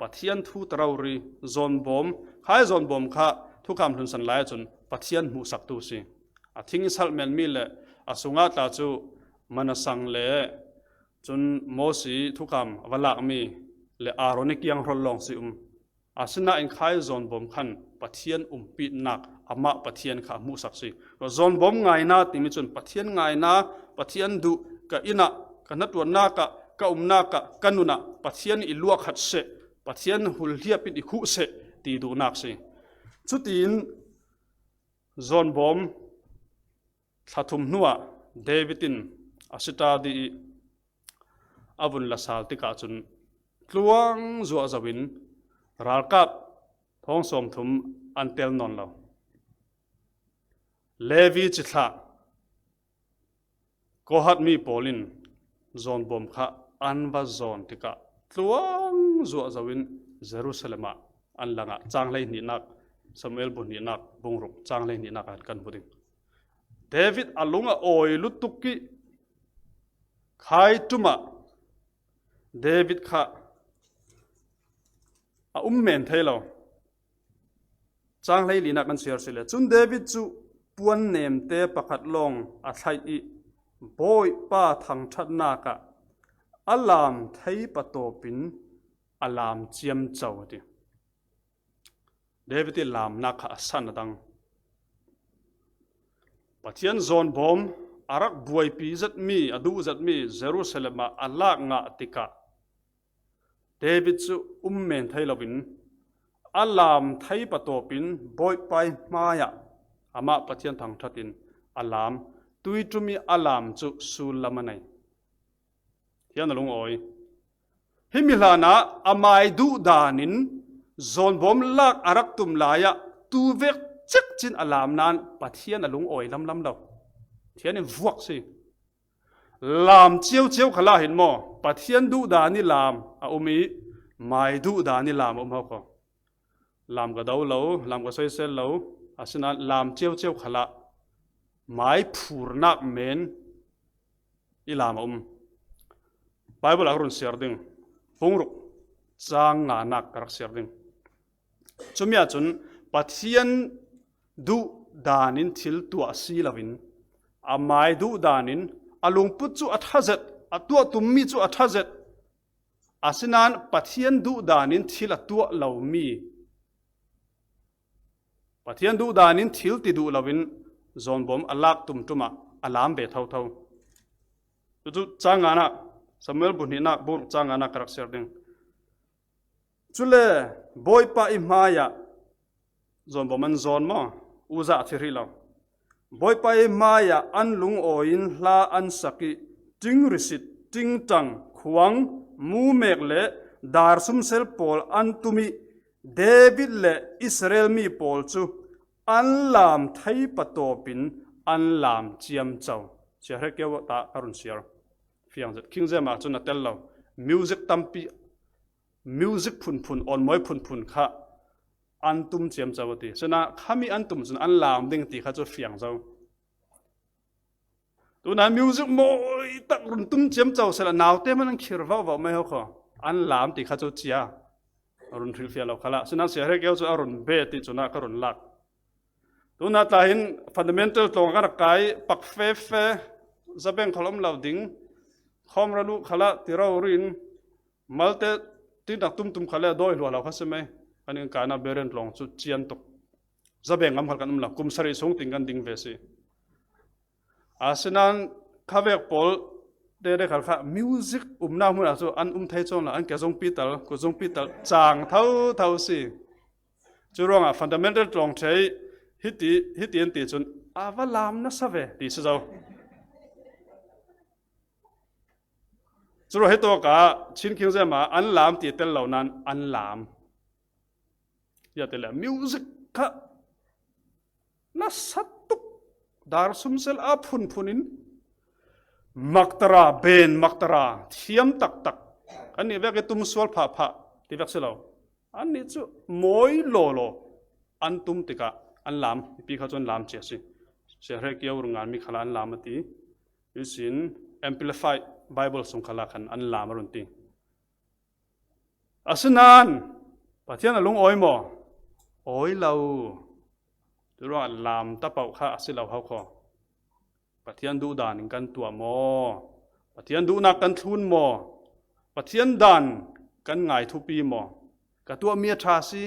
Pathian thu ta rori zawnbawm, khai zawnbawm kha thukam hlunsan lai ahcun Pathian hmuhsaktu si. A thing i salh menmi le a sungah tla cu manasang le cun Mosi thukam a va lakmi le Aaron i kiang hrawlh lawng si um. Asinain khai zawnbawm khan Pathian umpihnak amah Pathian kha a hmuhsak si. Zawnbawm ngaina timi cun Pathian ngaina, Pathian duh, ka inn ah, ka hnaṭuannak ah, ka umnak ah, ka nun ah Pathian i luahkhat seh, Pathian hulhliap in i khuh seh ti duhnak si. Cutiin zawnbawm thlathum hnuah David in a sita dih i a vun la sal tikah cun tluang zuahzo in ralkap thawng sawmthum an tel nawn lo. Levi cithlah Kohat mi pawl in zawnbawm kha an va zawn tikah tluang zuahzo in Jerusalem ah an langah, chang hleihnihnak, Samuel bu hnihnak, bungruk chang hleihnihnak ah kan hmu ding. David a lung a awi lutuk ih khai ṭumah David kha a um men thei lo. Chang hleilinak kan siar sile. Cun David cu puan nemte pakhat lawng a thlaih ih Bawipa thangṭhatnak ah a lam thei patawpin a lam ciamco a ti. David ih lamnak kha a san a dang. Pathian zawnbawm a rak buaipi zetmi, a duh zetmi Jerusalem ah a lak ngah tikah David cu um men thei loin a lam thei patawpin Bawipa ih hmaiah amah Pathian thangṭhat in a lam, tuiṭum ih a lam cu sullam a nei. Pathian a lungawi. Himi hlanah amai duh danin zawnbawm lak a rak tum lai ah tuvek cekcin a lam nain Pathian a lungawi lamlam lo. Pathian in vuak si. Lam ciocio khalah hin maw, Pathian duh dan ih lam a um ih, mai duh dan ih lam a um hau kho. Lam ka do lo, lam ka soisel lo, asinain lam ciocio khalah mai phurnak men ih lam a um. Baibal ah ka run siar ding. Bungruk cang nganak ka rak siar ding. Cumi ahcun Pathian duh danin thil tuah si loin, amai duh danin a lungput cu a ṭha zet, a tuah tummi cu a ṭha zet. Asinain Pathian duh danin thil a tuah lomi, Pathian duh danin thil ti duh loin zawnbawm a lak tumṭum ah a lam ve thotho. Cucu cang nganak, Samuel bu hnihnak, bungruk cang nganak ka rak siar ding. Cule Bawipa ih hmaiah zawnbawm an zawn maw? Uza a thi hrih lo. Bawipa ih hmaiah an lungawi in hla an sak ih, ṭingrisit, ṭingṭang, khuang, mumek le dar sumsel pawl an tum ih, David le Israel mi pawl cu an lam thei patawpin an lam ciamco. Sia hrekkeu ta ka run siar. Fiang zet. King James ah cun a tel lo. Music tampi, music phunphun, awnmawi phunphun kha an tum ciamco a ti. Sina khami an tum cun an lam ding ti kha cu fiang zo. Tuna music mawi tak run tum ciamco sehla naute man an khir vauhvauh mai ho kho. An lam ti kha cu cia. Run hrilhfiah lo khalah. Sina sia hrekkeu cu a run be ti cunah ka run lak. Tuna tla hin fundamental tlawng kan rak kai, pak fefe, zabeng khal om lo ding, khawm ra luh khalah ti rori in, malte tintak tumtum khal le dawi hluahlo kha si mai. Kan in kaina beren tlawng cu cian tuk. Zabeng ngam khal kan um lo, kum sarih sung ting kan ding ve si. Asinain khavek pawl te de khal kha music umnak hmunah cu an um thei cawn lo, an ke zong pital, kut zong pital, cang thotho si. Cu ruangah fundamental tlawng ṭhei hiti, hiti an ti cun, a va lam nasa ve, ti si zo. Cu ruang hi tawkah Chin King James ah an lam ti tel lo nain an lam. Ziate le music kha nasa tuk, dar sumsel a phunphun in maktara, ben maktara, thiam taktak. Kan nih vek i tum sual phahphah ti vek si lo. Annih cu mawi lawlaw an tum tikah an lam, mipi kha cu an lam cia si. Sia hrekkeu run nganmi khalah an lam a ti. Ihsin Amplified Bible sung khalah khan an lam a run ti. Asinain Pathian a lungawi maw? Awi lo. Curuangah lam tapoh kha a si lo ho kho. Pathian duh dan in kan tuah maw? Pathian duhnak kan thlun maw? Pathian dan kan ngai thupi maw? Ka tuahmi a ṭha si,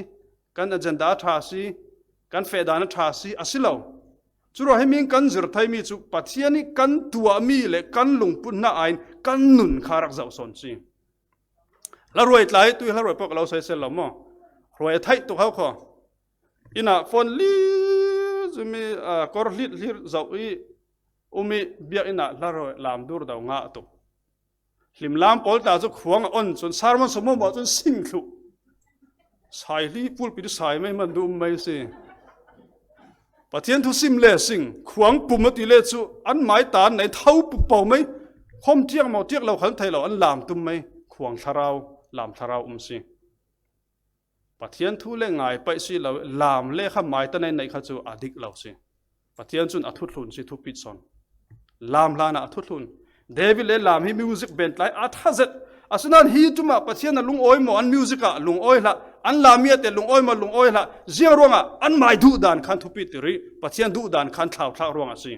kan agenda a ṭha si, kan feh dan a ṭha si, a si lo. Curuah himi in kan zir theimi cu Pathian ih kan tuahmi le kan lungput hna aiin kan nun kha rak zoh sawn si. Hla ruai tlai, tui hla ruai pawh ka lo soisel lo maw? Ruai a theih tuk ho kho. Innah phone li zumi, ah, kor hlit hlir zoh ih um ih biakinn ah hla ruai lam dur do ngah tuk. Hlimlam pawl tla cu khuang a on cun sermon sung maw cun sing thluh. Sai hli pulpit ih sai mai man duh um mai si. Pathian thu sim le sing, khuang pum a ti le chu, an mai tan nei tho pupo mai, khom tiak mau tiak lo khal thei lo, an lam tum mai, khuang thlarau, lam thlarau um si. Pathian thu le ngai paih si lo, lam le kha mai ta nei nei kha chu a dik lo si. Pathian chun a thuthlun si thupit son. Lam hlana a thuthlun. David le lam hi music ben tlai a tha zet. Asinan hi tuma Pathian a lungawi maw an music a lungawi hlah. An lam mi a te lungawi maw lungawi hlah. Ziang ruangah an mai duh dan khan thupit tiri. Pathian duh dan khan thlau thlak ruangah si.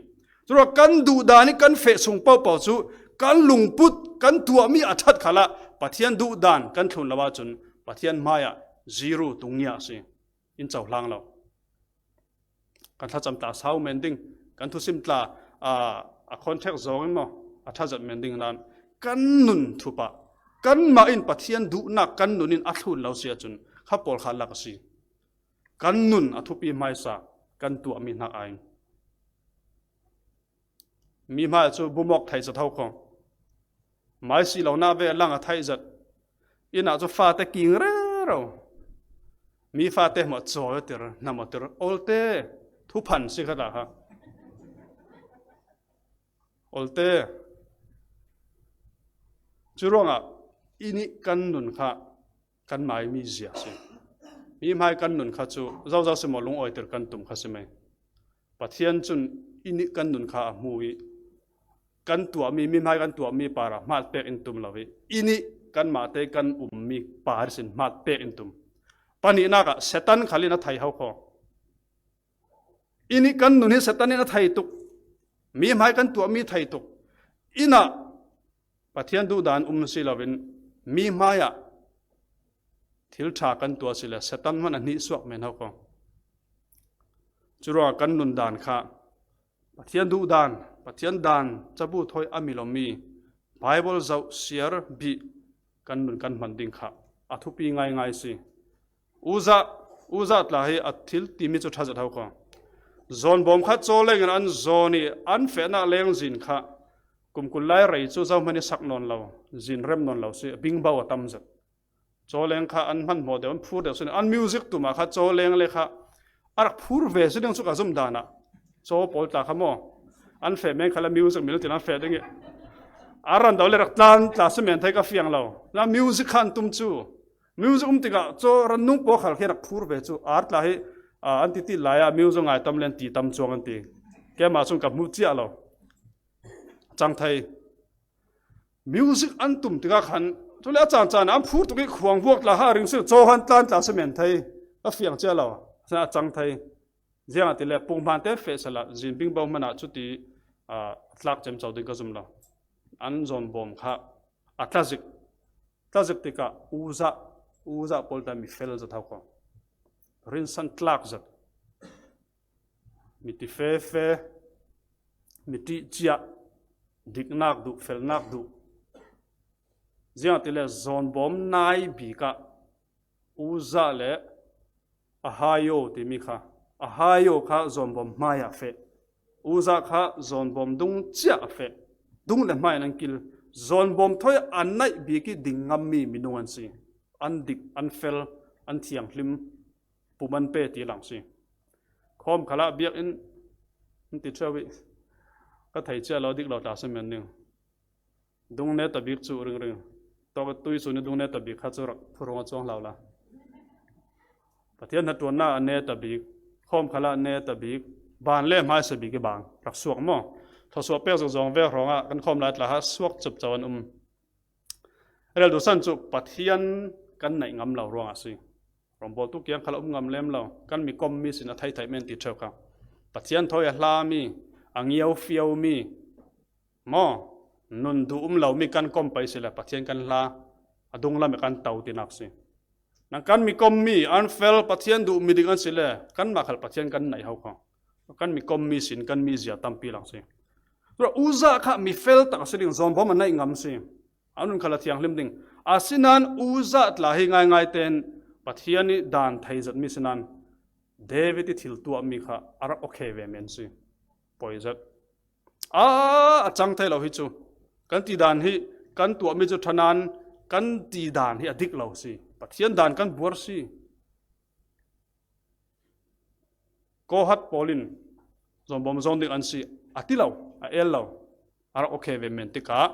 Chura kan duh dan hi kan feh sung pau pau chu kan lungput kan tuah mi a that khala Pathian duh dan kan thlun lo a chun Pathian mai ah zero tung ngia si. In chau hlang lo. Kan thlacham tla sau men ding, kan thusim tla, a, a context zawng in maw, a tha zat men ding nan, kan nun thupah, kanmah in Pathian duhnak kan nun in a thlun lo si a chun, kha pawl kha lak a si. Kan nun a thupi hmaisa, kan tuah mi hnak a in. Mi hmai cu bumawk thei zat ho kho. Mai si lo na ve lang a thei zat. Inn ah cu fate king rero. Mi fate hmawh caw a tir, hnam a tir. Olte, thuphan si kha ta kha. Olte. Cu ruangah i nih kan nun kha kan mai mi zia si. Mi hmai kan nun kha cu zozo si maw lungawi tir kan tum kha si mai. Pathian cun i nih kan nun kha a hmu i kan tuahmi, mi hmai kan tuahmi parah hmat pek in tum lo i i nih kanmah te kan ummi par sin hmat pek in tum. Pahnihnak ah Satan khal in a thei ho kho. I nih kan nun hi Satan in a thei tuk. Mi hmai kan tuahmi thei tuk. Innah Pathian duhdan um si loin mi hmai ah thil ṭha kan tuah si le Satan hman a hnihsuak men ho kho. Curuangah kan nun dan kha Pathian duhdan, Pathian dan cabu thawi a mi lomi Bible zoh siar bih kan nun kan hman ding kha a thupi ngaingai si. Uza, uza tla hi a thil timi cu ṭha zet ho kho. Zawnbawm kha cawleng in an zawn i an fehnak lengzin kha kum kul lai rei cu zohman i sak nawn lo, zin rem nawn lo si, a bingbo a tam zet. Cawleng kha an hmanhmawh deuh, an phur deuh sin, an music tum ah kha cawleng le kha a rak phur ve si ding cu ka zum dan ah. Caw pawl tla kha maw? An feh men kha le music mil tin an feh ding i a ran do le rak tlan tla si men thei ka fiang lo. Na music kha an tum cu. Music um tikah caw rannung pawl khal khi rak phur ve cu. Ar tla hi, a, an ti ti lai ah music ngai tam len ti tam cuang an ti. Keimah cun ka hmu ciah lo. Cang thei. Music an tum tikah khan, cule a caan caan ah an phur tuk i khuang vuak tla ha ring si, caw han tlan tla si men thei, a fiang cia lo, a cang thei. Ziangahtile, punghman te feh sala, zin bingbo hmanah cuti, ah, tlak cemco ding ka zum lo. An zawnbawm kha, a tlazik, tlazik tikah, uzah, uzah pawl ta mi fel zat ho kho. Rinsan tlak zat. Mi ti fefe, mi ṭih ciah, diknak duh, felnak duh. Ziangahtile zawnbawm nai bik ah uzah le ahayo timi kha, ahayo kha zawnbawm hmai ah feh. Uzah kha zawnbawm dung ciah a feh. Dung le hmai in an kil. Zawnbawm thawi an naih bik i ding ngammi minung an si. An dik, an fel, an thianghlim, pum an pe ti lang si. Khawm khalah biakinn an ti ṭheu i ka thei cia lo dik lo tla si men ding. Dung ne ta bik cu ringring. Tawk tui cu ni dung ne ta bik kha cu rak phurung a cuang hlau la. Pathian hnaṭuannak a ne ta bik, khawm khalah ne ta bik, ban le hmaisa bik i bang rak suak maw? Thawsuah pek zongzong ve hrawngah kan khawm lai tla ha suak cupco an um. Rel duhsan cu Pathian kan naih ngam lo ruangah a si. Rawmbawltu kiang khal a um ngam lem lo. Kan mi kommi sin a theihtheih men ti ṭheu kha. Pathian thawi a hlami, a ngiau fiomi, maw? Nun duh um lomi kan kom pei si le Pathian kan hla, a dunglam i kan to tinak si. Nang kan mi kommi an fel Pathian duh mi dik an si le kanmah khal Pathian kan naih ho kho. Kan mi kommi sin kan mi zia tampi lang si. Tua uzah kha mi fel tak a si ding zawnbawm a naih ngam si. A nun khal a thianghlim ding. Asinan uzah tla hi ngaingai ten Pathian i dan thei zat mi sinan David i thil tuah mi kha a rak awkhe ve men si. Poi zat. A, a cang thei lo hi cu. Kan ti dan hi, kan tuah mi cu ṭhanan kan ti dan hi a dik lo si. Pathian dan kan buar si. Kohat pawl in Zawmbawm zawng ding an si, a ti lo, a el lo. A rak awkhe ve men tikah,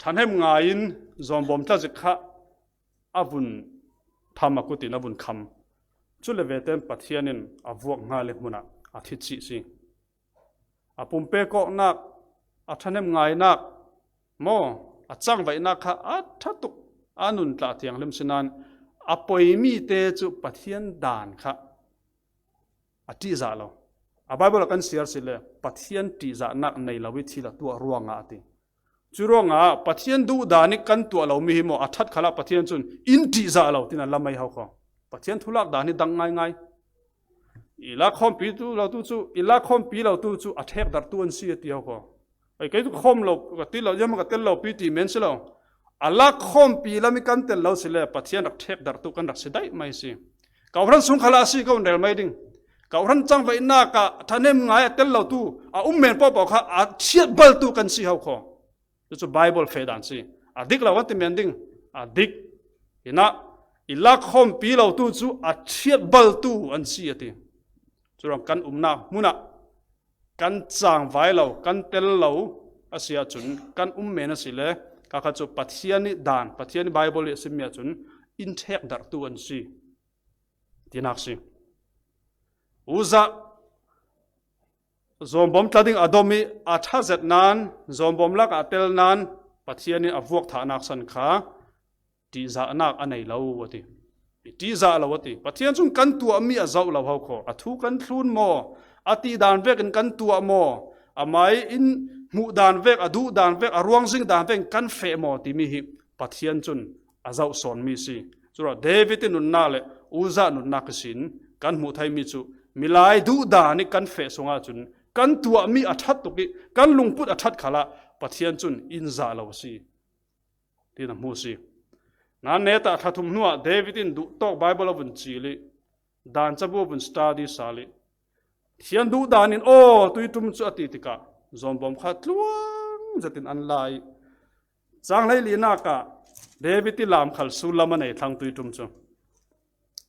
thahnem ngaiin zawmbawm tla zik kha a vun tham a kutin a vun kham. Cule veten Pathian in a vuak nghal ih hmunah a thi cih si. A pumpek awknak, a thahnem ngainak maw, a cangvaihnak kha a ṭha tuk, a nun tla thianghlim si nain a poimite cu Pathian dan kha a ṭihzah lo. A Bible ah kan siar si le Pathian ṭihzahnak nei lo ih thil a tuah ruangah a ti. Cu ruangah Pathian duhdan ih kan tuah lomi hi maw, a ṭhat khalah Pathian cun in ṭihzah lo, tin a lamai hau kho. Pathian thulak dan hi dang ngaingai. I lak khawmpi tu lo tu cu, i lak khawmpi lo tu cu a ṭhekdarhtu an si a ti hau kho. Ei, kei cu khawm lo, ka ti lo, ziahma ka tel lo pi ti men si lo. A lak khawmpi lam ih kan tel lo si le Pathian rak ṭhekdarhtu kan rak si daih mai si. Kawhhran sung khalah a si ko rel mai ding. Kawhhran cangvaihnak ah thahnem ngai a tel lo tu, a um men pawhpawh kha a ṭhiatbaltu kan si hau kho. Cucu Bible feh dan si. A dik lo an ti men ding. A dik. Hinah, i lak khawmpi lo tu cu a ṭhiatbaltu an si a ti. Curuang kan umnak hmunah kan cangvai lo, kan tel lo a si ahcun kan um men a si le, kha kha cu Pathian ih dan, Pathian ih Bible ih a simmi ahcun in ṭhekdarhtu an si. Tinak si. Uzzah zawmbawm tla ding a dom ih a ṭha zet nain, zawmbawm lakah a tel nain Pathian in a vuak thahnak san kha ṭihzahnak a nei lo a ti. I ṭihzah lo a ti. Pathian cun kan tuahmi a zoh lo hau kho. A thu kan thlun maw? A ti dan vekin kan tuah maw? Amah ih in hmuh dan vek, a duh dan vek, a ruangzing dan vekin kan feh maw timi hi Pathian cun a zoh sawnmi si. Curuah David ih nunnak le Uzzah nunnak ihsin kan hmuh theimi cu milai duhdan ih kan feh sungah cun kan tuahmi a ṭhat tuk ih kan lungput a ṭhat khalah Pathian cun in zah lo a si, tiin a hmu si. Nain netah thla thum hnuah David in duhtawk Bible a vun cil ih dan cabu a vun study sal ih Pathian duhdan in aw tuiṭum cu a ti tikah zawmbawm kha tluang zetin an la ih cang hleilinak ah David ih lam khal sullam a nei thlang tuiṭum cu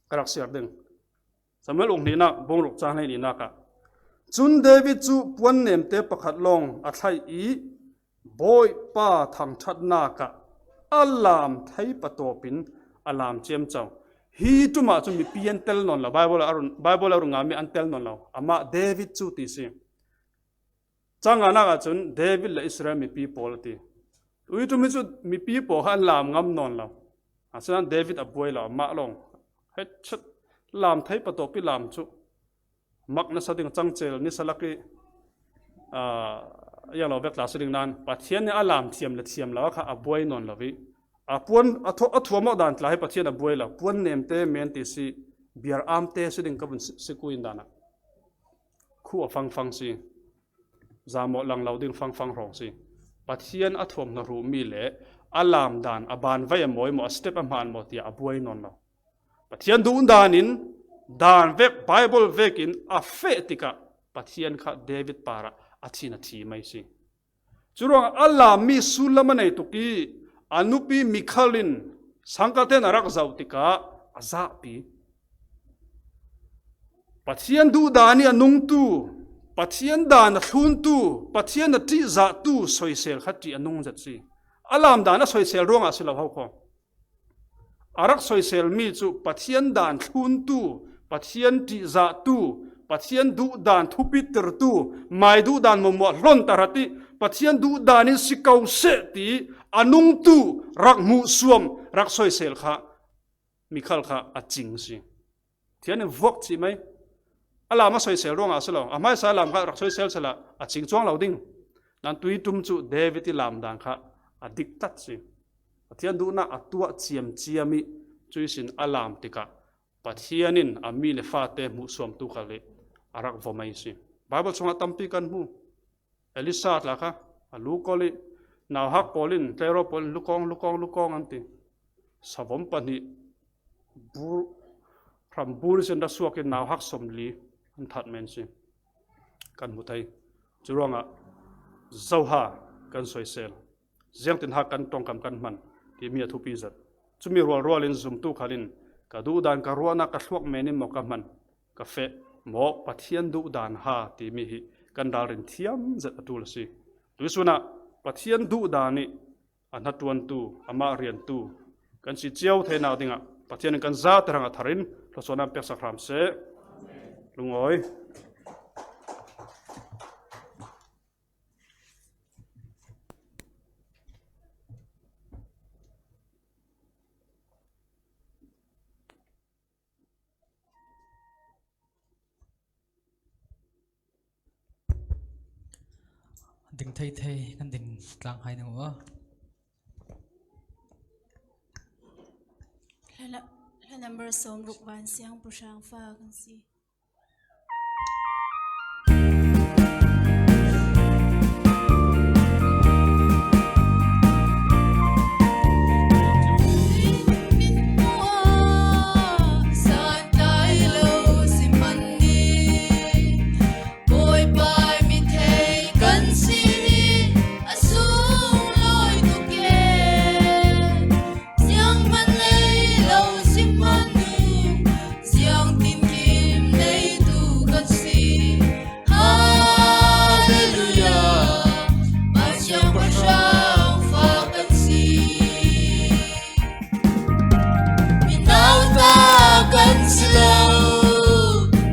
ka rak siar ding. Samuel uk hnihnak bung ruk cang hleilinak ah cun David cu puan nemte pakhat lawng a thlaih ih Bawipa thangṭhatnak ah a lam thei patawp in a lam ciamco. Hi ṭum ah cun mipi an tel nawn lo, Bible a run, Bible a run ngami an tel nawn lo. Amah David cu ti si. Cang nganak ah cun David le Israel mipi pawl a ti. Ui ṭum hi cu mipi pawl kha an lam ngam nawn lo. Asinain David a buai lo, amah lawng. Hei chat lam thei patawp ih lam cu mak nasa ding cangcel nisa lak ih, aa, a iang lo vek tla si ding nain Pathian nih a lam thiam le thiam lo kha a buai nawn lo ih a puan a, thu, a thuam awk dan tla hi Pathian a buai lo. Puan nemte men ti si, biar amte si ding ka vun si, si kuin dan ah khu a fangfang si. Zamawh lang lo ding fangfang hrawng si. Pathian a thuam hna hruhmi le a lam dan a banvai a mawi maw, a step a hmaan maw tiah a buai nawn lo. Pathian duh dan in dan vek, Bible vekin a feh tikah Pathian kha David parah a thin a thi mai si. Curuangah a lammi sullam a nei tuk ih a nupi Mikhal in sangkal tein a rak zoh tikah a zahpi. Pathian duh dan ih a nungtu, Pathian dan a thluntu, Pathian a ṭihzahtu soisel kha ṭih a nung zet si. A lam dan a soisel ruangah si lo hau kho. A rak soiselmi cu Pathian dan thluntu, Pathian ṭihzahtu, Pathian duh dan thupitirtu, mai duh dan mawhmawh hlon tahrat ih Pathian duh dan in si ko seh ti a nungtu rak hmuhsuam, rak soisel kha Mikhal kha a cing si. Pathian in vuak cih mai. A lam a soisel ruangah a si lo. A hmaisa lam kha rak soisel sehla a cing cuang lo ding. Nain tuiṭum cu David ih lam dan kha a diktat si. Pathian duhnak a tuah ciamciam ih cuihsin a lam tikah Pathian in a mi le fate hmuhsuamtu khal ih a rak vawmei si. Bible chungah tampi kan hmu. Elisha tla kha a lu kawl ih nauhak pawl in, tleirawl pawl in lukawng, lukawng, lukawng an ti. Savom pahnih bur, hram bur ihsin ra suak in nauhak sawmli an that men si. Kan hmu thei. Curuangah zoha kan soisel. Ziangtin ha kan ṭongkam kan hman timi a thupi zet. Cumi rualrual in zumtu khal in ka duhdan, ka ruahnak, ka thluak men in maw ka hman, ka feh maw, Pathian duhdan ha timi hi kan ralrin thiam zet a tul a si. Tuisunah Pathian duhdan ih a hnaṭuantu, amah riantu kan si cio theinak dingah Pathian in kan zate hrangah tharin thluasuahnak peksak hram seh. Lungawi. Ding thei thei kan ding tlang hai ning uh. Hla, hla number sawm ruk, Van Siangpahrang fa kan si. Bawipa mi thei kan si hi, a sunglawi tuk e. Zianghman nei lo si hmanh in, ziangtinkim neitu kan si. Hallelujah, Pasian pahrang fa kan si. Mi nauta kan si lo,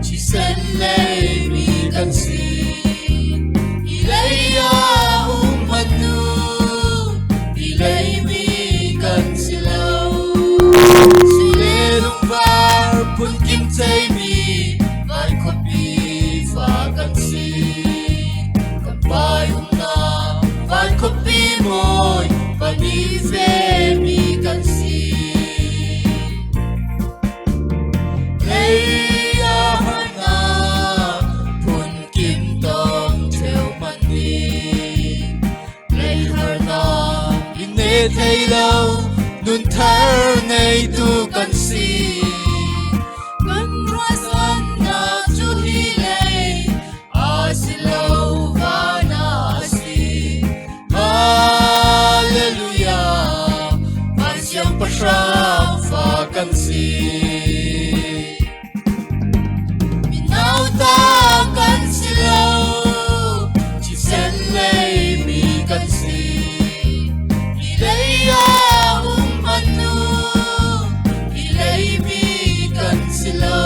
thisen lei mi kan si. Hi lei a um hmanh in, hi lei mi kan si lo. Sui le lungvar phunkim ceimi van khuapi fa kan si. Kan Pa umnak van khuapi mawi van i femi kan si. Lei a harnak phunkim tong theu hmanh in, lei harnak i neh thei lo, nun thar ngeitu kan si. Kan ruahsannak cu hi lei a si lo, van ah a si. Hallelujah, Pasian pahrang fa kan si. Mi nauta kan si lo, thisen lei mi kan si. Hi lei a um hmanh in, hi lei mi kan si lo.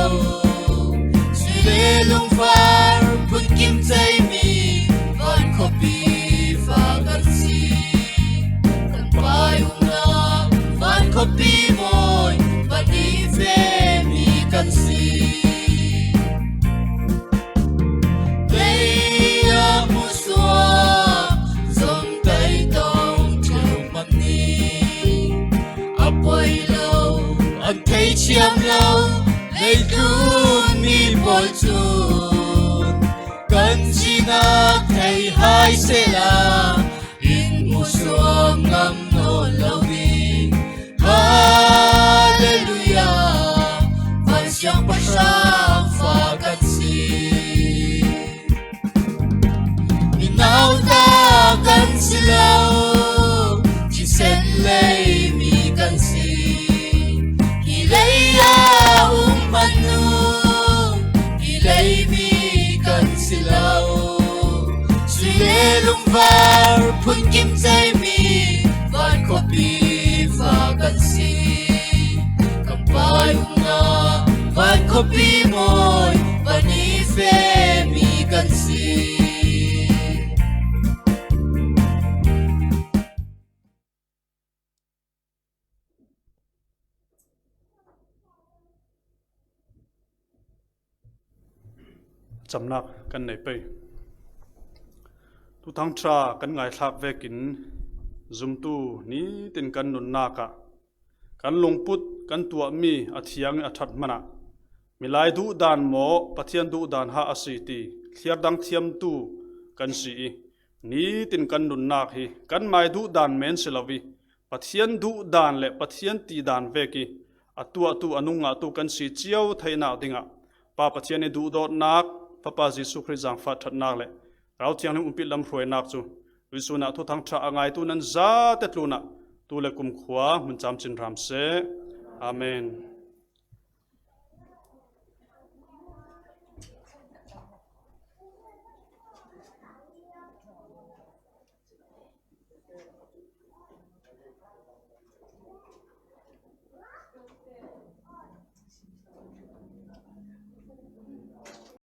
Sui le lungvar phunkim ceimi van khuapi fa kan si. Kan Pa umnak van khuapi mawi van i femi kan si. Lei a hmuhsuam zomtai tong theu hmanh in, a poi lo, an thei thiam lo leitlun mi pawl cun kan sinak thei hai sehla, in hmuhsuam ngam nawn lo ding. Hallelujah, Van Siangpahrang fa kan si. Mi nauta kan si lo, thisen lei mi kan si. Hi lei a um hmanh in, hi lei mi kan si lo. Sui le lungvar phunkim ceimi van khuapi fa kan si. Kan Pa umnak van khuapi mawi van i femi kan si. Camnak kan nei pei. Thuthang ṭha kan ngaithlak vekin zumtu nitin kan nunnak ah kan lungput kan tuahmi a thiang in a ṭhat hmanh ah milai duhdan maw Pathian duhdan ha a si ti thliardang thiamtu kan si ih, nitin kan nunnak hi kanmai duhdan men si lo ih, Pathian duhdan le Pathian tidan vek ih a tuahtu, a nung ngahtu kan si cio theinak dingah Pa Pathian ih duhdawtnak, Fapa Jesuh Khrih zaangfah ṭhatnak le Rau Thianghlim umpih lam hruainak cu tuihsun ah Thuthang ṭha a ngaitu nan zate tlunah tu le kumkhua hmun camcin hram seh. Amen.